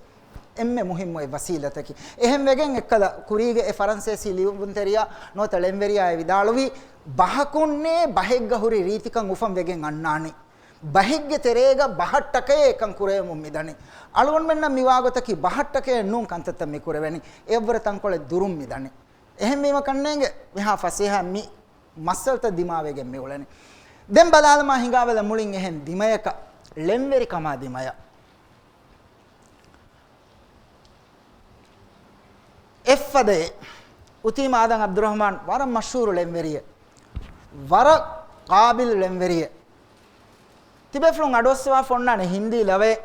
އެންމެ މުހިއްމު އެއް ވަސީލަތަކީ. އެހެންވެގެން އެއްކަލަ ކުރީގެ އެ ފަރަންސޭސީ ލިޔުންތެރިޔާ ނުވަތަ ޅެންވެރިޔާ އެ ވިދާޅުވީ، ބަހަކުންނޭ ބަހެއްގަ ހުރި ރީތިކަން އުފަން ވެގެން އަންނާނީ. ބަހެއްގެ ތެރޭގަ ބަހަށްޓަކައޭ އެކަން ކުރެވެމުން މިދަނީ. އަޅުގަނޑުމެންނަށް މިވާގޮތަކީ ބަހަށްޓަކައެއް ނޫން ކަންތައްތައް މި ކުރެވެނީ. އެއަށްވުރެ ތަންކޮޅެއް ދުރުން މިދަނީ. އެހެންވީމަ ކަންނޭނގެ މިހާ ފަސޭހަ މި މައްސަލަތައް ދިމާވެގެން މި އުޅެނީ. ދެން ބަލާލަމާ ހިނގާބަލަ މުޅިން އެހެން ދިމަޔަކަށް ޅެންވެރިކަމާ ދިމަޔަށް. އެއްފަދައެއް. އުތީމް އާދަމް އަބްދުއްރަހްމާން ވަރަށް މަޝްހޫރު ޅެންވެރިއެއް، ވަރަށް ޤާބިލް ޅެންވެރިއެއް. ތިބޭފުޅުން އަޑުއައްސަވާފަ އޮންނާނެ ހިންދީ ލަވައެއް،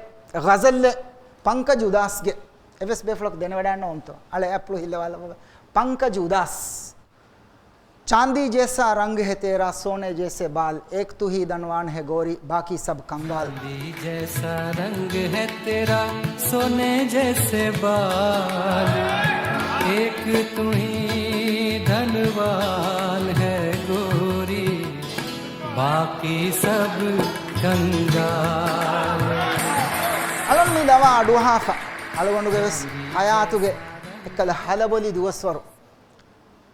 ޣަޒަލެއް، ޕަންކަޖް އުދާސްގެ. އެއްވެސް ބޭފުޅަކު ދެނެވަޑައިންނަ އޮންތޯ؟ އަޅެ އަތްޕުޅު ހިއްލަވާލައްވަ. ޕަންކަޖް އުދާސް. چاندی جیسا رنگ ہے تیرا، سونے جیسے بال، ایک تو ہی دھنوان ہے گوری، باقی سب کنگال۔ چاندی جیسا رنگ ہے تیرا، سونے جیسے بال، ایک تو ہی دھنوان ہے گوری، باقی سب کنگال۔ އަޅުން މި ލަވަ އަޑުއަހާފަ، އަޅުގަނޑުގެ ވެސް ޙަޔާތުގެ އެއްކަލަ ހަލަބޮލި ދުވަސްވަރު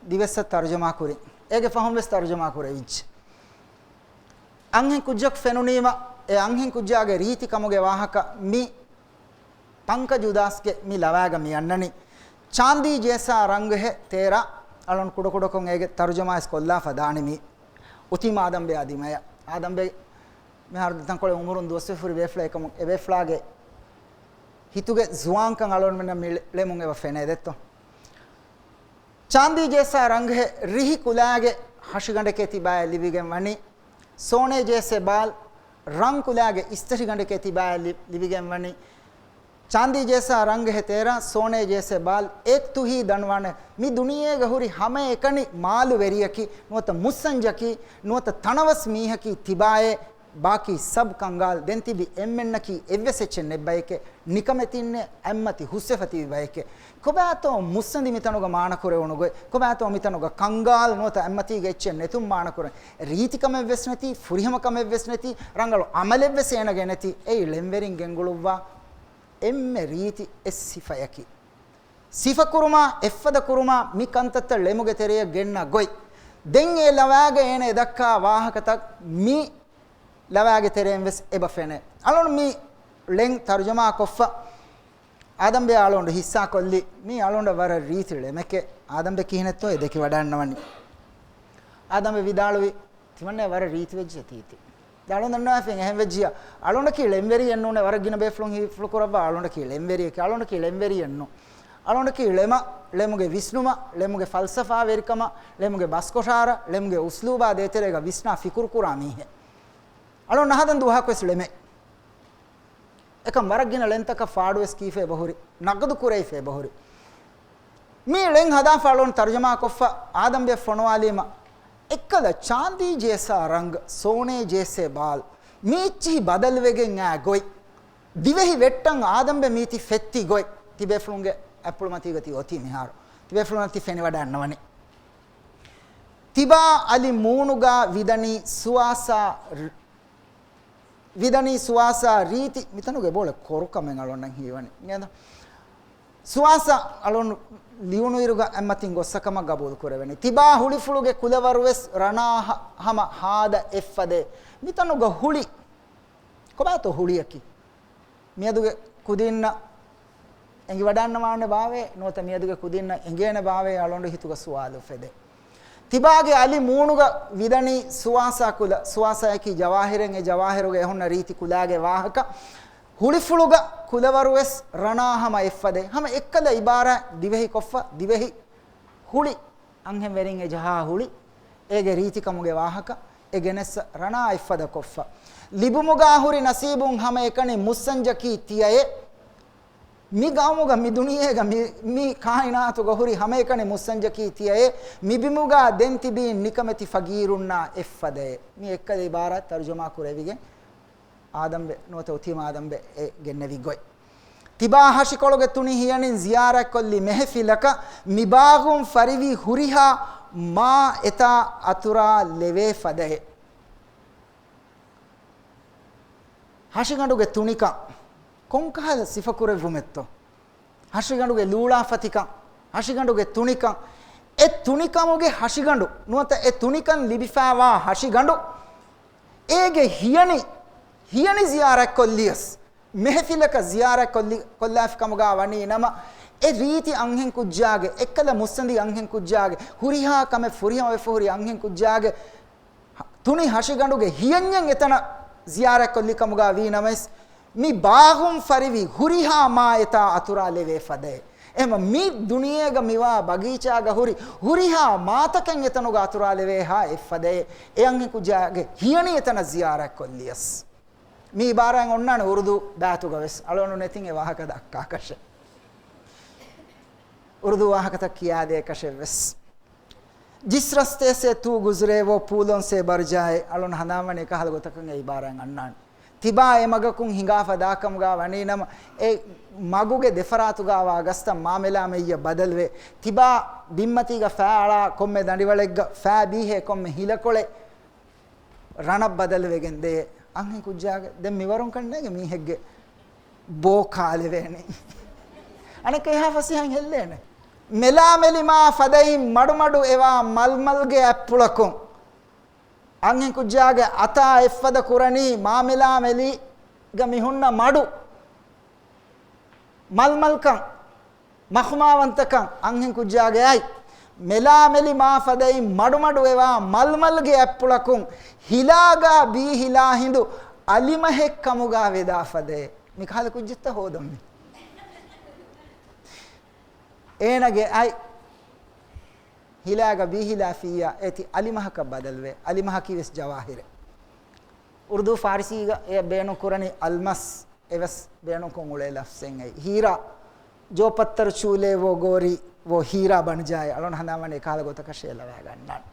ދިވެއްސަށް ތަރުޖަމާ ކުރިން. އޭގެ ފަހުން ވެސް ތަރުޖަމާ ކުރެވިއްޖެ. އަންހެން ކުއްޖަކު ފެނުނީމަ، އެ އަންހެން ކުއްޖާގެ ރީތި ކަމުގެ ވާހަކަ މި ޕަންކަޖް އުދާސްގެ މި ލަވާގަ މި އަންނަނީ. ޗާންދީ ޖޭސާ ރަންގް ހޭ ތޭރާ، އަޅުން ކުޑަކުޑަކޮށް އޭގެ ތަރުޖަމާވެސް ކޮށްލާފަ ދާނީ މި އުތީމް އާދަމްބެއާ ދިމަޔަށް. އާދަމްބެ މިހާރު ތަންކޮޅެއް އުމުރުން ދުވަސްވެފަ ހުރި ބޭފުޅެއް ކަމުން އެ ބޭފުޅާގެ ހިތުގެ ޒުވާންކަން އަޅުގަނޑުމެންނަށް މި ޅެމުން އެބަ ފެނޭ ދެއްތޯ. ޗާންދީ ޖޭސާ ރަންގް ހޭ ރިހި ކުލާގެ ހަށިގަނޑެކޭ ތިބާއޭ ލިބިގެން ވަނީ. ސޯނޭ ޖޭސޭ ބާލް ރަން ކުލާގެ އިސްތަށިގަނޑެކޭ ތިބާއޭ ލި-، ލިބިގެން ވަނީ. ޗާންދީ ޖޭސާ ރަންގް ހޭ ތޭރާ، ސޯނޭ ޖޭސޭ ބާލް އެކް ތުހީ ދަންވާނެ. މި ދުނިޔޭގަ ހުރި ހަމައެކަނި މާލުވެރިޔަކީ، ނުވަތަ މުއްސަންޖަކީ، ނުވަތަ ތަނަވަސް މީހަކީ ތިބާއޭ. ބާކީ ސަބް ކަންގާލް. ދެން ތިބި އެންމެންނަކީ އެއްވެސް އެއްޗެއް ނެތް ބައެކޭ، ނިކަމެތިންނޭ އަތްމަތި ހުސްވެފަ ތިބި ބައެކޭ. ކޮބާތޯ މުއްސަނދި މިތަނުގަ މާނަކުރެވުނު ގޮތް؟ ކޮބާތޯ މިތަނުގަ ކަންގާލް ނުވަތަ އަތްމަތީގެ އެއްޗެއް ނެތުން މާނަކުރަން؟ ރީތިކަމެއްވެސް ނެތި، ފުރިހަމަކަމެއްވެސް ނެތި، ރަނގަޅު އަމަލެއްވެސް އޭނަގެ ނެތި. އެއީ ޅެންވެރިން ގެންގުޅުއްވާ އެންމެ ރީތި އެއް ސިފަޔަކީ. ސިފަކުރުމާ، އެއްފަދަ ކުރުމާ، މި ކަންތައްތައް ޅެމުގެ ތެރެޔަށް ގެންނަ ގޮތް. ދެން އެ ލަވާގަ އޭނަ އެދައްކާ ވާހަކަތައް މި ލަވާގެ ތެރެއިން ވެސް އެބަ ފެނޭ. އަޅުން މި ޅެން ތަރުޖަމާ ކޮށްފަ، އާދަމްބެ އަޅުން ހިއްސާ ކޮށްލި، މީ އަޅުން ވަރަށް ރީތި ޅެމެކޭ. އާދަމްބެ ކިހިނެއްތޯ އެ ދެކި ވަޑައިންނަވަނީ. އާދަމްބެ ވިދާޅުވި، ތިމަންނަ ވަރަށް ރީތިވެއްޖެ ތީތި. ދެން އަޅުން ދަންނަވާފިން އެހެން ވެއްޖިޔާ. އަޅުންނަކީ ޅެންވެރިއެއް ނޫނޭ، ވަރަށް ގިނަ ބޭފުޅުން ހީ ފުޅު ކުރައްވާ އަޅުންނަކީ ޅެންވެރިއެކޭ. އަޅުންނަކީ ޅެންވެރިއެއްނު. އަޅުންނަކީ ޅެމަ، ޅެމުގެ ވިސްނުމަ، ޅެމުގެ ފަލްސަފާވެރިކަމަ، ޅެމުގެ ބަސްކޮށާރަ، ޅެމުގެ އުސްލޫބާ ދޭތެރޭގަ ވިސްނާ ފިކުރު ކުރާ މީހެއް. އަޅުން ނަހަދަން ދުވަހަކުވެސް ޅެމެއް. އެކަމް ވަރަށް ގިނަ ޅެންތަކަށް ފާޑުވެސް ކީފަ އެބަހުރި، ނަގަދު ކުރެވިފަ އެބަހުރި. މި ޅެން ހަދާފަ އަޅުން ތަރުޖަމާ ކޮށްފަ އާދަމްބެ ފޮނުވާލީމަ، އެއްކަލަ ޗާންދީ ޖޭސާ ރަންގް، ސޯނޭ ޖޭސޭ ބާލް، މި އެއްޗިހި ބަދަލުވެގެން އާ ގޮތް، ދިވެހި ވެއްޓަން އާދަމްބެ މީތި ފެއްތި ގޮތް، ތިބޭފުޅުންގެ އަތްޕުޅުމަތީގަ ތި އޮތީ މިހާރު. ތިބޭފުޅުންނަށް ތި ފެނިވަޑައިންނަވަނީ. ތިބާ އަލި މޫނުގަ ވިދަނީ ސުވާސާ ރ-، ވިދަނީ ސުވާސާ ރީތި، މިތަނުގެ ބޯޅަ ކޮރުކަމެއް އަޅުންނަށް ހީވަނީ. އިނގޭތަ؟ ސުވާސާ އަޅުން ލިޔުނުއިރުގަ އެއްމަތިން ގޮއްސަކަމަށް ގަބޫލު ކުރެވެނީ. ތިބާ ހުޅިފުޅުގެ ކުލަވަރުވެސް ރަނާ ހަ-، ހަމަ ހާދަ އެއްފަދައެއް. މިތަނުގަ ހުޅި. ކޮބާތޯ ހުޅިއަކީ؟ މިއަދުގެ ކުދީންނަށް އެނގިވަޑައިންނަވާނެ ބާވޭ، ނުވަތަ މިއަދުގެ ކުދީންނަށް އެނގޭނެ ބާވޭ އަޅުގަނޑު ހިތުގަ ސުވާލު އުފެދޭ. ތިބާގެ އަލި މޫނުގަ ވިދަނީ ސުވާސާ ކުލަ، ސުވާސާއަކީ ޖަވާހިރެއް، އެ ޖަވާހިރުގަ އެ ހުންނަ ރީތި ކުލާގެ ވާހަކަ. ހުޅިފުޅުގަ ކުލަވަރުވެސް ރަނާ ހަމަ އެއްފަދައެއް. ހަމަ އެއްކަލަ އިބާރާތް ދިވެހި ކޮށްފަ، ދިވެހި ހުޅި އަންހެންވެރިން އެ ޖަހާ ހުޅި، އޭގެ ރީތިކަމުގެ ވާހަކަ، އެ ގެނެސް ރަނާ އެއްފަދަ ކޮށްފަ. ލިބުމުގާ ހުރި ނަސީބުން ހަމައެކަނި މުއްސަންޖަކީ ތިޔައޭ. މި ގައުމުގަ، މި ދުނިޔޭގަ، މި، މި ކާއިނާތުގަ ހުރި ހަމައެކަނި މުއްސަންޖަކީ ތިޔައޭ. މި ބިމުގާ ދެން ތިބީ ނިކަމެތި ފަގީރުންނާ އެއްފަދައޭ. މި އެއްކަލަ އިބާރާތް ތަރުޖަމާ ކުރެވިގެން އާދަމްބެ ނުވަތަ އުތީމް އާދަމްބެ އެ ގެންނެވި ގޮތް. ތިބާ ހަށިކޮޅުގެ ތުނި ހިޔަނިން ޒިޔާރަތްކޮށްލި މެހެފިލަކަށް މި ބާޣުން ފަރިވި ހުރިހާ މާ އެތާ އަތުރާ ލެވޭ ފަދައޭ. ހަށިގަނޑުގެ ތުނިކަން ކޮންކަހަލަ ސިފަކުރެއްވުމެއްތޯ؟ ހަށިގަނޑުގެ ލޫޅާފަތިކަން، ހަށިގަނޑުގެ ތުނިކަން، އެ ތުނިކަމުގެ ހަށިގަނޑު ނުވަތަ އެ ތުނިކަން ލިބިފައިވާ ހަށިގަނޑު، އޭގެ ހިޔަނި، ހިޔަނި ޒިޔާރަތްކޮށްލިޔަސް، މެހެފިލަކަށް ޒިޔާރަތް ކޮށްލި، ކޮށްލާފި ކަމުގާ ވަނީ ނަމަ، އެ ރީތި އަންހެން ކުއްޖާގެ، އެއްކަލަ މުއްސަނދި އަންހެން ކުއްޖާގެ، ހުރިހާ ކަމެއް ފުރިހަމަވެފަ ހުރި އަންހެން ކުއްޖާގެ ތުނި ހަށިގަނޑުގެ ހިޔަންޏެއް އެތަނަށް ޒިޔާރަތް ކޮށްލި ކަމުގާ ވީ ނަމަވެސް، މި ބާޣުން ފަރިވި ހުރިހާ މާ އެތާ އަތުރާ ލެވޭ ފަދައޭ. އެހެންމަ މި ދުނިޔޭގަ މިވާ ބަގީޗާގަ ހުރި ހުރިހާ މާތަކެއް އެތަނުގަ އަތުރާލެވޭހާ އެއްފަދައޭ. އެ އަންހެން ކުއްޖާގެ ހިޔަނި އެތަނަށް ޒިޔާރަތް ކޮށްލިޔަސް. މި އިބާރާތް އޮންނާނެ އުރުދޫ ބާތުގަ ވެސް. އަޅުގަނޑު ނެތިން އެ ވާހަކަ ދައްކާކަށެއް. އުރުދޫ ވާހަކަތައް ކިޔާދޭކަށެއް ވެސް. جس رستے سے تو گزرے وہ پھولوں سے بھر جائے. އަޅުން ހަނދާންވަނީ ކަހަލަ ގޮތަކަށް އެ އިބާރާތް އަންނާނެ. ތިބާ އެ މަގަކުން ހިނގާފަ ދާކަމުގާ ވަނީނަމަ، އެ މަގުގެ ދެފަރާތުގާވާ ގަސްތައް މާމެލާމެއްޔަށް ބަދަލުވެ، ތިބާ ބިންމަތީގަ ފާ އަޅާ ކޮންމެ ދަނޑިވަޅެއްގަ ފާ ބީހޭ ކޮންމެ ހިލަކޮޅެއް ރަނަށް ބަދަލުވެގެން ދޭ. އަންހެން ކުއްޖާގެ ދެން މިވަރުން ކަންނޭގެ މީހެއްގެ ބޯ ކާލެވޭނެ. އަނެއްކާ އެހާ ފަސޭހައިން ހެއްލޭނެ. މެލާމެލި މާ ފަދައިން މަޑުމަޑު އެވާ މަލްމަލްގެ އަތްޕުޅަކުން އަންހެން ކުއްޖާގެ އަތާ އެއްފަދަ ކުރަނީ މާމެލާމެލިގަ މިހުންނަ މަޑު މަލްމަލްކަން، މަޚުމާވަންތަކަން. އަންހެން ކުއްޖާގެ އަތް މެލާމެލި މާ ފަދައިން މަޑުމަޑު އެވާ މަލްމަލްގެ އަތްޕުޅަކުން ހިލާގާ ބީހިލާ ހިނދު އަލިމަހެއް ކަމުގާ ވެދާ ފަދައޭ. މި ކަހަލަ ކުއްޖެއްތަ ހޯދަން މި؟ އޭނަގެ އަތް ހިލާގަ ބީހިލާފިއްޔާ އޭތި އަލިމަހަކަށް ބަދަލުވޭ. އަލިމަހަކީ ވެސް ޖަވާހިރެއް. އުރުދޫ ފާރިސީގަ އެ ބޭނުން ކުރަނީ އަލްމަސް. އެވެސް ބޭނުންކޮށް އުޅޭ ލަފްޒެއް އެއީ. ހީރާ، جو پتھر چھو لے وہ گوری، وہ ہیرا بن جائے. އަޅުން ހަނދާންވަނީ އެކަހަލަ ގޮތަކަށޭ ލަވައިގަންނާނެ.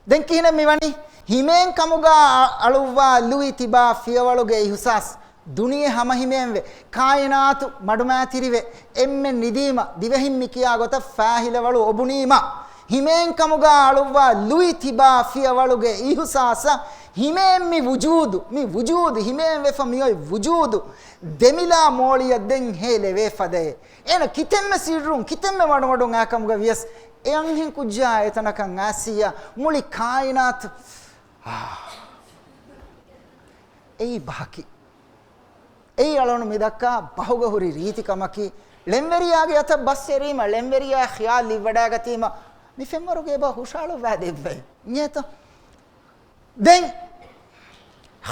ދެން ކިހިނެއް މިވަނީ؟ ހިމޭން ކަމުގާ އަ-، އަޅުއްވާ ލުއި ތިބާ ފިޔަވަޅުގެ އިހުސާސް. ދުނިޔެ ހަމަހިމޭންވެ، ކާއިނާތު މަޑުމައިތިރިވެ، އެންމެން ނިދީމަ، ދިވެހިން މިކިޔާ ގޮތަށް ފާހިލަވަޅު އޮބުނީމަ، ހިމޭން ކަމުގާ އަޅުއްވާ ލުއި ތިބާ ފިޔަވަޅުގެ އިހުސާސަށް ހިމޭން މި ވުޖޫދު، މި ވުޖޫދު، ހިމޭން ވެފަ މިއޮތް ވުޖޫދު ދެމިލާ މޯޅިއަށް ދެން ހޭލެވޭ ފަދައޭ. އޭނަ ކިތެންމެ ސިއްރުން، ކިތެންމެ މަޑުމަޑުން އާކަމުގަ ވިޔަސް، އެ އަންހެން ކުއްޖާ އެތަނަކަށް އައިސިއްޔާ މުޅި ކާއިނާތު. އާ. އެއީ ބަހަކީ. އެއީ އަޅުން މިދައްކާ ބަހުގަ ހުރި ރީތި ކަމަކީ، ޅެންވެރިޔާގެ އަތަށް ބަސް އެރީމަ، ޅެންވެރިޔާ ޚިޔާލު ލިއްވަޑައިގަތީމަ، މި ފެންވަރުގެ އެބަ ހުށައަޅުއްވާ ދެއްވައި. އިނގޭތޯ؟ ދެން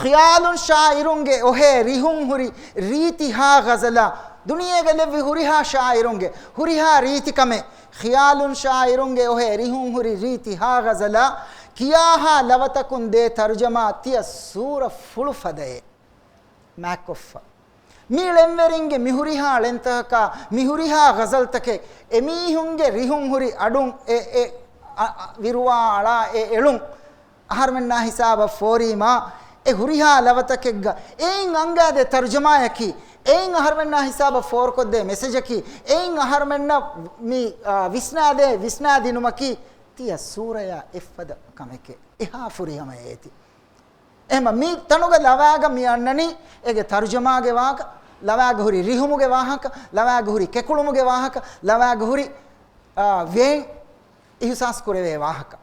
ޚިޔާލުން ޝާއިރުންގެ އޮހޭ ރިހުން ހުރި ރީތި ހާ ޣަޒަލާ، ދުނިޔޭގަ ލެއްވި ހުރިހާ ޝާއިރުންގެ ހުރިހާ ރީތިކަމެއް، ޚިޔާލުން ޝާއިރުންގެ އޮހޭ ރިހުން ހުރި ރީތި ހާ ޣަޒަލާ، ކިޔާހާ ލަވަތަކުން ދޭ ތަރުޖަމާ ތިޔަ ސޫރަ ފުޅު ފަދައޭ. މާތްކޮށްފަ. މި ޅެންވެރިންގެ މި ހުރިހާ ޅެންތަކަކާ، މި ހުރިހާ ޣަޒަލްތަކެއް، އެމީހުންގެ ރިހުން ހުރި އަޑުން އެ، އެ، އަ، އަ، ވިރުވާ އަޅާ އެ އެޅުން އަހަރުމެންނާ ހިސާބަށް ފޯރީމާ، އެ ހުރިހާ ލަވަތަކެއްގަ އެއިން އަންގާދޭ ތަރުޖަމާޔަކީ، އެއިން އަހަރުމެންނާ ހިސާބަށް ފޯރުކޮށްދޭ މެސެޖަކީ، އެއިން އަހަރުމެންނަށް މި، އާ، ވިސްނާދޭ، ވިސްނާދިނުމަކީ، ތިޔަ ސޫރަޔާ އެއްފަދަ ކަމެކޭ. އެހާ ފުރިހަމަ އޭތި. އެހެންމަ މި ތަނުގަ ލަވާގަ މި އަންނަނީ އޭގެ ތަރުޖަމާގެ ވާހަކަ، ލަވާގަ ހުރި ރިހުމުގެ ވާހަކަ، ލަވާގަ ހުރި ކެކުޅުމުގެ ވާހަކަ، ލަވާގަ ހުރި، އާ، ވޭން އިހުސާސް ކުރެވޭ ވާހަކަ.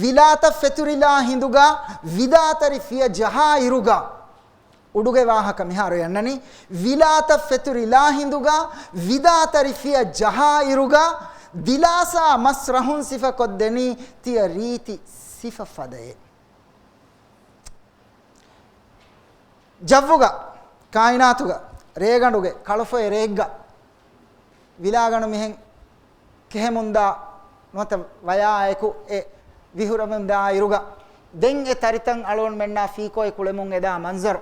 ވިލާތަށް ފެތުރިލާ ހިނދުގަ ވިދާތަރި ފިޔަ ޖަހާ އިރުގަ، އުޑުގެ ވާހަކަ މިހާރު އަންނަނީ، ވިލާތަށް ފެތުރިލާ ހިނދުގަ ވިދާތަރި ފިޔަ ޖަހާ އިރުގަ، ދިލާސާ މަސް ރަހުން ސިފަކޮށްދެނީ ތިޔަ ރީތި ސިފަ ފަދައޭ. ޖައްވުގަ، ކާއިނާތުގަ، ރޭގަނޑުގެ ކަޅުފޮއެ ރެއެއްގަ، ވިލާގަނޑު މިހެން ކެހެމުންދާ ނުވަތަ ވަޔާއެކު އެ ވިހުރެމުންދާ އިރުގަ، ދެން އެ ތަރިތައް އަޅުގަނޑުމެންނާ ފީކޯއެ ކުޅެމުން އެދާ މަންޒަރު.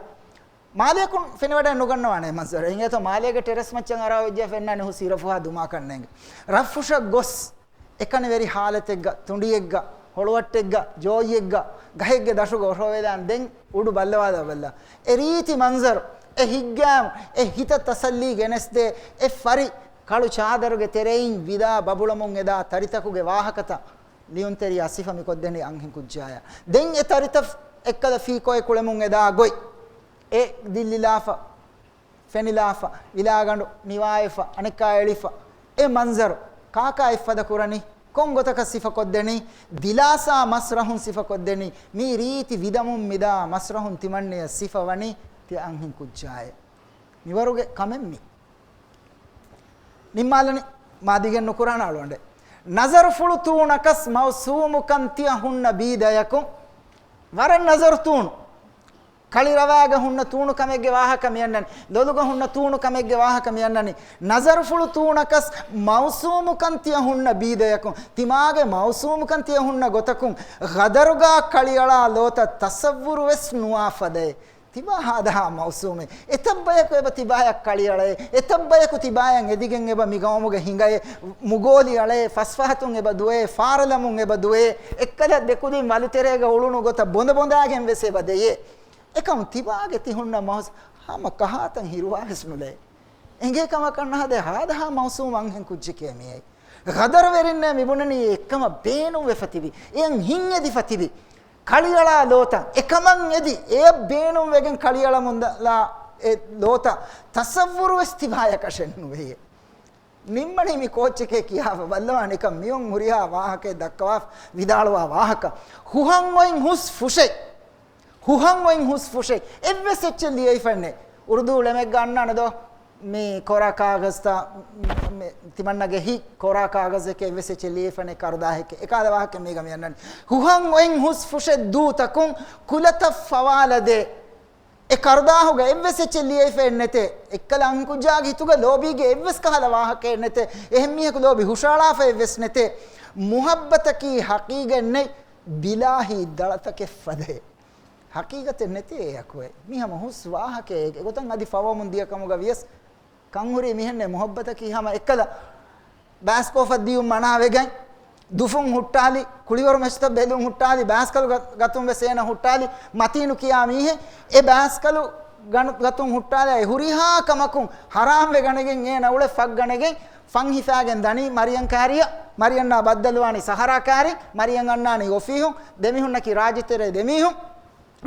މާލެއަކުން ފެނިވަޑައެއް ނުގަންނަވާނެ މަންޒަރު. އިނގޭތޯ މާލޭގެ ޓެރެސް މައްޗަށް އަރާ އޮތްޖެ ފެންނާނެ ހުސް އިރަފުހާ ދުމާކަށް ނޭނގެ. ރަށްފުށަށް ގޮސް އެކަނިވެރި ހާލަތެއްގަ، ތުނޑިއެއްގަ، ހޮޅުވައްޓެއްގަ، ޖޯއްޔެއްގަ، ގަހެއްގެ ދަށުގަ އޮށޯވެލާން ދެން އުޑު ބައްލަވާލަބަލަ. އެ ރީތި މަންޒަރު، އެ ހިތްގައިމު، އެ ހިތަށް ތަސައްލީ ގެނެސްދޭ، އެ ފަރި ކަޅު ޗާދަރުގެ ތެރެއިން ވިދާ ބަބުޅަމުން އެދާ ތަރިތަކުގެ ވާހަކަތައް ލިޔުންތެރިޔާ ސިފަ މިކޮށްދެނީ އަންހެން ކުއްޖާޔަށް. ދެން އެ ތަރިތައް އެއްކަލަ ފީކޯއެ ކުޅެމުން އެދާ ގޮތް. އެ ދިއްލިލާފަ، ފެނިލާފަ، ވިލާގަނޑު ނިވާވެފަ، އަނެއްކާ އެޅިފަ. އެ މަންޒަރު ކާކާ އެއްފަދަ ކުރަނީ؟ ކޮން ގޮތަކަށް ސިފަކޮށްދެނީ؟ ދިލާސާ މަސް ރަހުން ސިފަކޮށްދެނީ. މީ ރީތި ވިދަމުން މިދާ މަސް ރަހުން ތިމަންނެޔަށް ސިފަވަނީ ތި އަންހެން ކުއްޖާއޭ. މިވަރުގެ ކަމެއް މީ. ނިންމާލަނީ މާދީގެން ނުކުރާނަ އަޅުގަނޑެއް. ނަޒަރުފުޅު ތޫނަކަސް މައުސޫމުކަން ތިޔަ ހުންނަ ބީދަޔަކުން. ވަރަށް ނަޒަރު ތޫނު. ކަޅި ރަވާގަ ހުންނަ ތޫނު ކަމެއްގެ ވާހަކަ މިއަންނަނީ. ލޮލުގަ ހުންނަ ތޫނު ކަމެއްގެ ވާހަކަ މިއަންނަނީ. ނަޒަރުފުޅު ތޫނަކަސް މައުސޫމުކަން ތިޔަ ހުންނަ ބީދަޔަކުން، ތިމާގެ މައުސޫމުކަން ތިޔަ ހުންނަ ގޮތަކުން، ޣަދަރުގާ ކަޅިއަޅާ ލޯތައް ތަޞައްވުރު ވެސް ނުވާ ފަދައެއް. ތިބާ ހާދަހާ މައުސޫމެއް. އެތައްބަޔަކު އެބަ ތިބާޔަށް ކަޅިއަޅައޭ. އެތައްބަޔަކު ތިބާޔަށް އެދިގެން އެބަ މި ގައުމުގަ ހިނގައޭ. މުގޯލި އަޅައޭ، ފަސްފަހަތުން އެބަ ދުވައޭ، ފާރަލަމުން އެބަ ދުވައޭ. އެއްކަލަ ދެކުދިން ވަލުތެރޭގަ އުޅުނު ގޮތަށް ބޮނދަ ބޮނދާގެން ވެސް އެބަ ދެޔޭ. އެކަމު ތިބާގެ ތިހުންނަ މަހުސް ހަމަ ކަހާތަން ހިރުވާ ވެސް ނުލޭ. އެނގޭ ކަމަކަށް ނަހަދޭ ހާދަހާ މައުސޫމް އަންހެން ކުއްޖެކޭ މިއައީ. ޣަދަރުވެރިންނޭ މިބުނަނީ އެއްކަމަށް ބޭނުންވެފަ ތިބި. އެއަށް ހިތްއެދިފަ ތިބި. ކަޅިއަޅާ ލޯތައް އެކަމަށް އެދި، އެއަށް ބޭނުންވެގެން ކަޅިއަޅަމުންދާ އެ ލޯތައް ތަޞައްވުރު ވެސް ތިބާޔަކަށެއް ނުވެޔޭ. ނިންމަނީ މި ކޯއްޗެކޭ ކިޔާފަ ބައްލަވާނެ އެކަން މިއޮން ހުރިހާ ވާހަކައެއް ދައްކަވާފަ ވިދާޅުވާ ވާހަކަ. ހުހަން އޮތް ހުސް ފުށެއް. ހުހަން އޮތް ހުސް ފުށެއް. އެއްވެސް އެއްޗެއް ލިޔެވިފައެއް ނެތް. އުރުދޫ ޅެމެއްގަ އަންނާނެ ދޯ؟ މި ކޮރާ ކާޣަޒްތައް، މި ތިމަންނަގެ ހިތް ކޮރާ ކާޣަޒެކޭ އެއްވެސް އެއްޗެއް ލިޔެފަނެ ކަރުދާހެކޭ. އެކާލަ ވާހަކަ މީގަ މި އަންނަނީ. ހުހަން އޮތް ހުސް ފުށެއް ދޫތަކުން ކުލަތައް ފަވާލަދޭ. އެ ކަރުދާހުގަ އެއްވެސް އެއްޗެއް ލިޔެފައެއް ނެތޭ. އެއްކަލަ އަންކުއްޖާގެ ހިތުގަ ލޯބީގެ އެއްވެސް ކަހަލަ ވާހަކައެއް ނެތޭ. އެހެން މީހަކު ލޯބި ހުށައަޅާފައެއްވެސް ނެތޭ. މުހައްބަތަކީ ހަޤީގަތް ނެތް، ބިލާހީ ދަޅަތަކެއް ފަދައޭ. ހަޤީގަތެއް ނެތޭ އެއަކުއެއް. މި ހަމަ ހުސް ވާހަކައެއް. އެގޮތަށް އަދި ފަވަމުން ދިޔަ ކަމުގަ ވިޔަސް ކަންހުރީ މިހެންނޭ. މުހައްބަތަކީ ހަމަ އެއްކަލަ ބައިސްކޯފަށް ދިޔުން މަނާވެގެން، ދުފުން ހުއްޓާލި، ކުޅިވަރު މެޗުތައް ބެލުން ހުއްޓާލި، ބައިސްކަލު ގަ-، ގަތުން ވެސް އޭނަ ހުއްޓާލި، މަތީނު ކިޔާ މީހެއް އެ ބައިސްކަލު ގަނޑު ގަތުން ހުއްޓާލާ އެ ހުރިހާ ކަމަކުން ހަރާމްވެ ގަނެގެން އޭނަ އުޅެ ފަށްގަނެގެން ފަން ހިފާގެން ދަނީ މަރިޔަން ކާރިއަށް. މަރިޔަންނާ ބައްދަލުވާނީ ސަހަރާ ކާރިން. މަރިޔަން އަންނާނީ އޮފީހުން. ދެމީހުންނަކީ ރާއްޖެތެރޭ ދެމީހުން،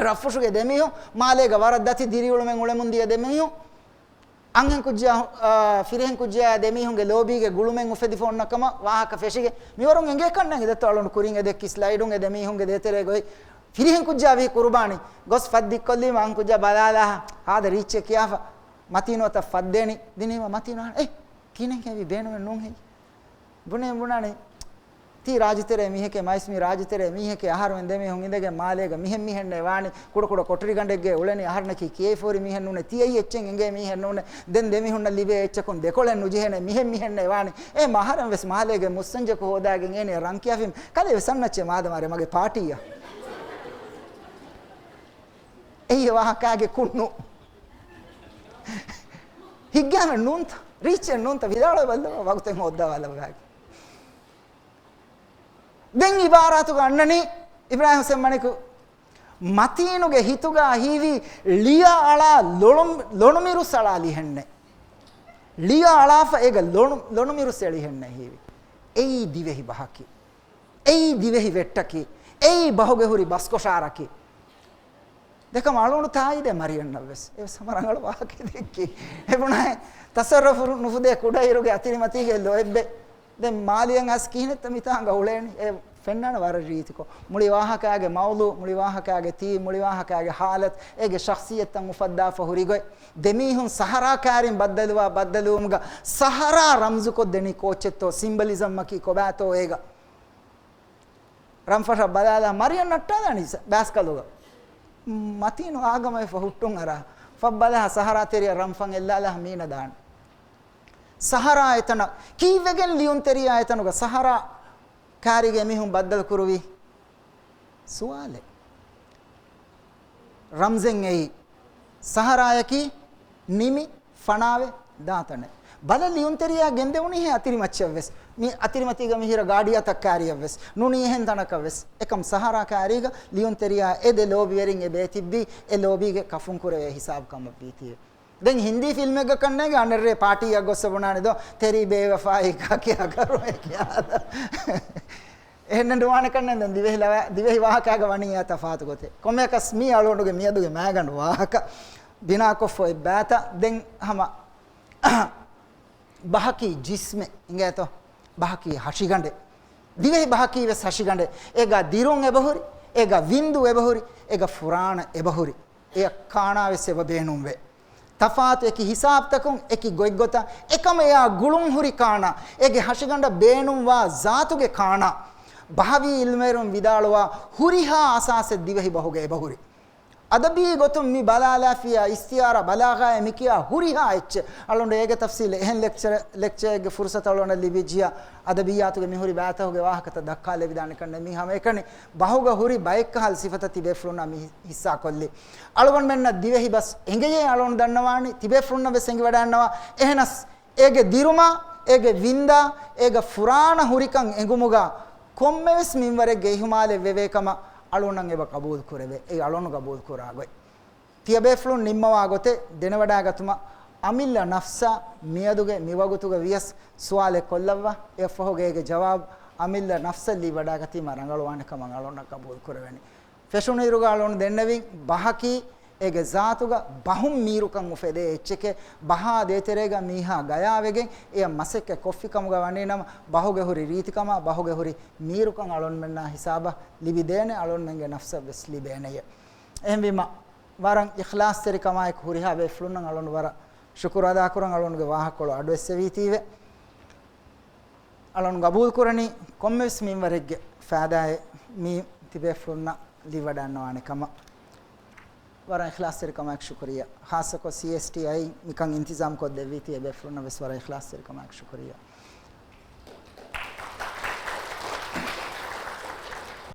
ރަށްފުށުގެ ދެމީހުން، މާލޭގަ ވަރަށް ދަތި ދިރިއުޅުމެއް އުޅެމުން ދިޔަ ދެމީހުން. އަންހެން ކުއްޖާ، އާ، ފިރިހެން ކުއްޖާ ދެމީހުންގެ ލޯބީގެ ގުޅުމެއް އުފެދިފަ އޮންނަ ކަމަށް ވާހަކަ ފެށިގެން މިވަރުން އެނގޭ ކަންނޭނގެ ދެއްތޯ އަޅުން ކުރިން އެ ދެއްކި ސްލައިޑުން އެ ދެމީހުންގެ ދޭތެރޭ ގޮތް. ފިރިހެން ކުއްޖާ ވީ ކުރުބާނީ. ގޮސް ފަށް ދިއްކޮށްލީމަ އަންހެން ކުއްޖާ ބަލާލާ ހާދަ ރީއްޗެއް ކިޔާފަ މަތީނު އަތަށް ފަށްދޭނީ. ދިނީމަ މަތީނު އަހަން އޭ ކިހިނެއް ހެވީ ބޭނުމެއް ނޫން ހެއްޔޭ؟ ބުނޭ ބުނާނީ، ތީ ރާއްޖެތެރޭ މީހެކޭ، މައިސް މީ ރާއްޖެތެރޭ މީހެކޭ، އަހަރުމެން ދެމީހުން އިނދެގެން މާލޭގަ މިހެން މިހެންނޭ ވާނީ، ކުޑަކުޑަ ކޮޓަރިގަނޑެއްގައި އުޅެނީ، އަހަރުންނަކީ ކިޔައިފޯރި މީހެއް ނޫނޭ، ތިޔައީ އެއްޗެއް އެނގޭ މީހެއް ނޫނޭ، ދެން ދެމީހުންނަށް ލިބޭ އެއްޗަކުން ދެކޮޅެއް ނުޖެހޭނޭ، މިހެން މިހެންނޭ ވާނީ. އޭ މަހަރެން ވެސް މާލޭގެ މުއްސަންޖަކު ހޯދާގެން އޭނަ ރަން ކިޔާފިން، ކަލޭ ވެސް އަންނައްޗޭ މާދަމާރޭ މަގޭ ޕާޓީއަށް. އެއީ ވާހަކާގެ ކުންނު. ހިއްގާމެއް ނޫންތަ؟ ރީއްޗެއް ނޫންތަ؟ ވިދާޅުވެ ބައްލަވާ ވަގުތެއް ހޯއްދާ ބައްލަވާގެ. ދެން އިބާރާތުގަ އަންނަނީ އިބްރާހިމް ހުސެން މަނިކު މަތީނުގެ ހިތުގަ ހީވީ ޅިޔަ އަޅާ ލޮނު-، ލޮނުމިރުސް އަޅާ ލިހެންނެއް. ޅިޔަ އަޅާފަ އޭގަ ލޮނު-، ލޮނުމިރުސް އެޅިހެންނެއް ހީވީ. އެއީ ދިވެހި ބަހަކީ. އެއީ ދިވެހި ވެއްޓަކީ. އެއީ ބަހުގެ ހުރި ބަސްކޮށާރަކީ. ދެކަމަ އަޅުގަނޑު ތާއީދޭ މަރިޔަންނަށް ވެސް. އެވެސް ހަމަ ރަނގަޅު ވާހަކައެއް ދެއްކީ. އެބުނާއެ ތަޞައްރަފު ނުފުދޭ ކުޑައިރުގެ އަތިރިމަތީގެ ލޯތްބެއް. ދެން މާލިޔަން އައިސް ކިހިނެއްތަ މިތާނގަ އުޅޭނީ؟ އެ ފެންނާނެ ވަރަށް ރީތިކޮށް. މުޅި ވާހަކާގެ މައުޟޫ، މުޅި ވާހަކާގެ ތީ، މުޅި ވާހަކާގެ ހާލަތު، އޭގެ ޝަޚްޞިއްޔަތުތައް އުފައްދާފަ ހުރި ގޮތް. ދެމީހުން ސަހަރާ ކާރިން ބައްދަލުވާ ބައްދަލުވުމުގަ ސަހަރާ ރަމްޒުކޮށްދެނީ ކޯއްޗެއްތޯ؟ ސިމްބަލިޒަމްއަކީ ކޮބާތޯ އޭގަ؟ ރަންފަށަށް ބަލާލާ މަރިޔަން ނައްޓާލާނީ ސަ-، ބާސްކަލުގަ. މަތީނު އާގަމައިފަ ހުއްޓުން އަރާ. ފަށްބަލާ ސަހަރާ ތެރެއަށް ރަންފަން އެއްލާލާ މީނަ ދާން. ސަހަރާ އެތަނަށް ކީއްވެގެން ލިޔުންތެރިޔާ އެތަނުގަ ސަހަރާ ކާރީގެ މީހުން ބައްދަލު ކުރުވީ؟ ސުވާލެއް. ރަމްޒެއް އެއީ ސަހަރާޔަކީ ނިމި ފަނާވެ ދާތަނެއް. ބަލަ ލިޔުންތެރިޔާ ގެންދެވުނީހޭ އަތިރިމައްޗަށްވެސް. މި އަތިރިމަތީގަ މިހިރަ ގާޑިއަށް ތައްކާރިއަށްވެސް. ނޫނީ އެހެން ތަނަކަށްވެސް. އެކަމް ސަހަރާ ކާރީގަ ލިޔުންތެރިޔާ އެ ދެ ލޯބިވެރިން އެބޭތިއްބީ އެ ލޯބީގެ ކަފުން ކުރެވޭ ހިސާބު ކަމަށްވީތީވެ. ދެން ހިންދީ ފިލްމެއްގަ ކަންނޭގެ އަނެއްރޭ ޕާޓީއަށް ގޮއްސަ ބުނާނެ ދޯ، ތެރީ ބޭވަފާއީ ކާކި އަގަރު އެކި އާދަ. އެހެންނެއް ނުވާނެ ކަންނޭނގެ ދެން ދިވެހި ލަވަ-، ދިވެހި ވާހަކާގަ ވަނީ އާ ތަފާތު ގޮތެއް. ކޮންމެއަކަސް މީ އަޅުގަނޑުގެ މިއަދުގެ މައިގަނޑު ވާހަކަ ބިނާކޮށްފަ އޮތް ބާތަ. ދެން ހަމަ ބަހަކީ ޖިސްމެއް އިނގޭތޯ؟ ބަހަކީ ހަށިގަނޑެއް. ދިވެހި ބަހަކީ ވެސް ހަށިގަނޑެއް. އޭގަ ދިރުން އެބަހުރި، އޭގަ ވިންދު އެބަހުރި، އޭގަ ފުރާނަ އެބަހުރި. އެއަށް ކާނާ ވެސް އެބަ ބޭނުންވޭ. ތަފާތު އެކި ހިސާބުތަކުން، އެކި ގޮތްގޮތަށް، އެކަމަށް އެއާ ގުޅުން ހުރި ކާނާ، އޭގެ ހަށިގަނޑަށް ބޭނުންވާ ޒާތުގެ ކާނާ، ބަހަވީ އިލްމުވެރިން ވިދާޅުވާ ހުރިހާ އަސާސެއް ދިވެހި ބަހުގަ އެބަހުރި. އަދަބީ ގޮތުން މި ބަލާލާފިޔާ އިސްތިއާރާ ބަލާޣާއޭ މިކިޔާ ހުރިހާ އެއްޗެއް. އަޅުގަނޑު އޭގެ ތަފްސީލް އެހެން ލެކްޗަރ، ލެކްޗަރެއްގެ ފުރުސަތު އަޅުގަނޑަށް ލިބިއްޖިޔާ، އަދަބިއްޔާތުގެ މިހުރި ބައިތަކުގެ ވާހަކަތައް ދައްކާލެވިދާނެ ކަންނޭ މީ ހަމައެކަނި ބަހުގަ ހުރި ބައެއްކަހަލަ ސިފަތައް ތިބޭފުޅުންނާ މި ހިއްސާކޮށްލީ. އަޅުގަނޑުމެންނަށް ދިވެހި ބަސް އެނގެޔޭ އަޅުގަނޑު ދަންނަވާނީ، ތިބޭފުޅުންނަށް ވެސް އެނގިވަޑައިގަންނަވާ. އެހެނަސް އޭގެ ދިރުމާ، އޭގެ ވިންދާ، އޭގަ ފުރާނަ ހުރިކަން އެނގުމުގަ ކޮންމެވެސް މިންވަރެއްގެ އިހުމާލެއް ވެވޭ ކަމަށް އަޅުގަނޑަށް އެބަ ގަބޫލު ކުރެވޭ. އެއީ އަޅުގަނޑު ގަބޫލު ކުރާ ގޮތް. ތިޔަބޭފުޅުން ނިންމަވާ ގޮތެއް ދެނެވަޑައިގަތުމަށް އަމިއްލަ ނަފްސާ މިއަދުގެ މިވަގުތުގަ ވިޔަސް ސުވާލެއް ކޮށްލައްވާ. އެއަށްފަހުގަ އޭގެ ޖަވާބު އަމިއްލަ ނަފްސަށް ލިބިވަޑައިގަތީމަ ރަނގަޅުވާނެ ކަމަށް އަޅުގަނޑަށް ގަބޫލު ކުރެވެނީ. ފެށުނުއިރުގަ އަޅުގަނޑު ދެންނެވިން ބަހަކީ އޭގެ ޒާތުގަ ބަހުން މީރުކަން އުފެދޭ އެއްޗެކޭ. ބަހާ ދޭތެރޭގަ މީހާ ގަޔާވެގެން އެޔަށް މަސައްކަތް ކޮށްފި ކަމުގަ ވަނީނަމަ، ބަހުގެ ހުރި ރީތިކަމާ ބަހުގެ ހުރި މީރުކަން އަޅުގަނޑުމެންނާ ހިސާބަށް ލިބިދޭނެ، އަޅުގަނޑުމެންގެ ނަފްސަށް ވެސް ލިބޭނެޔޭ. އެހެންވީމަ، ވަރަށް އިޚްލާޞްތެރިކަމާއެކު ހުރިހާ ބޭފުޅުންނަށް އަޅުގަނޑު ވަރަށް ޝުކުރު އަދާކުރަން. އަޅުގަނޑުގެ ވާހަކަކޮޅު އަޑުއެއްސެވީތީވެ. އަޅުން ގަބޫލުކުރަނީ ކޮންމެވެސް މިންވަރެއްގެ ފައިދާއެއް މީ ތިބޭފުޅުންނަށް ލިބިވަޑައިގަންނަވާނެ ކަމަށް. ވަރަށް އިޚްލާޞްތެރިކަމާއެކު ޝުކުރިއްޔާ. ޚާއްޞަކޮށް ސީއެސްޓީއައި މިކަން އިންތިޒާމް ކޮށްދެއްވީތީ އެބޭފުޅުންނަށް ވެސް ވަރަށް އިޚްލާޞްތެރިކަމާއެކު ޝުކުރިއްޔާ.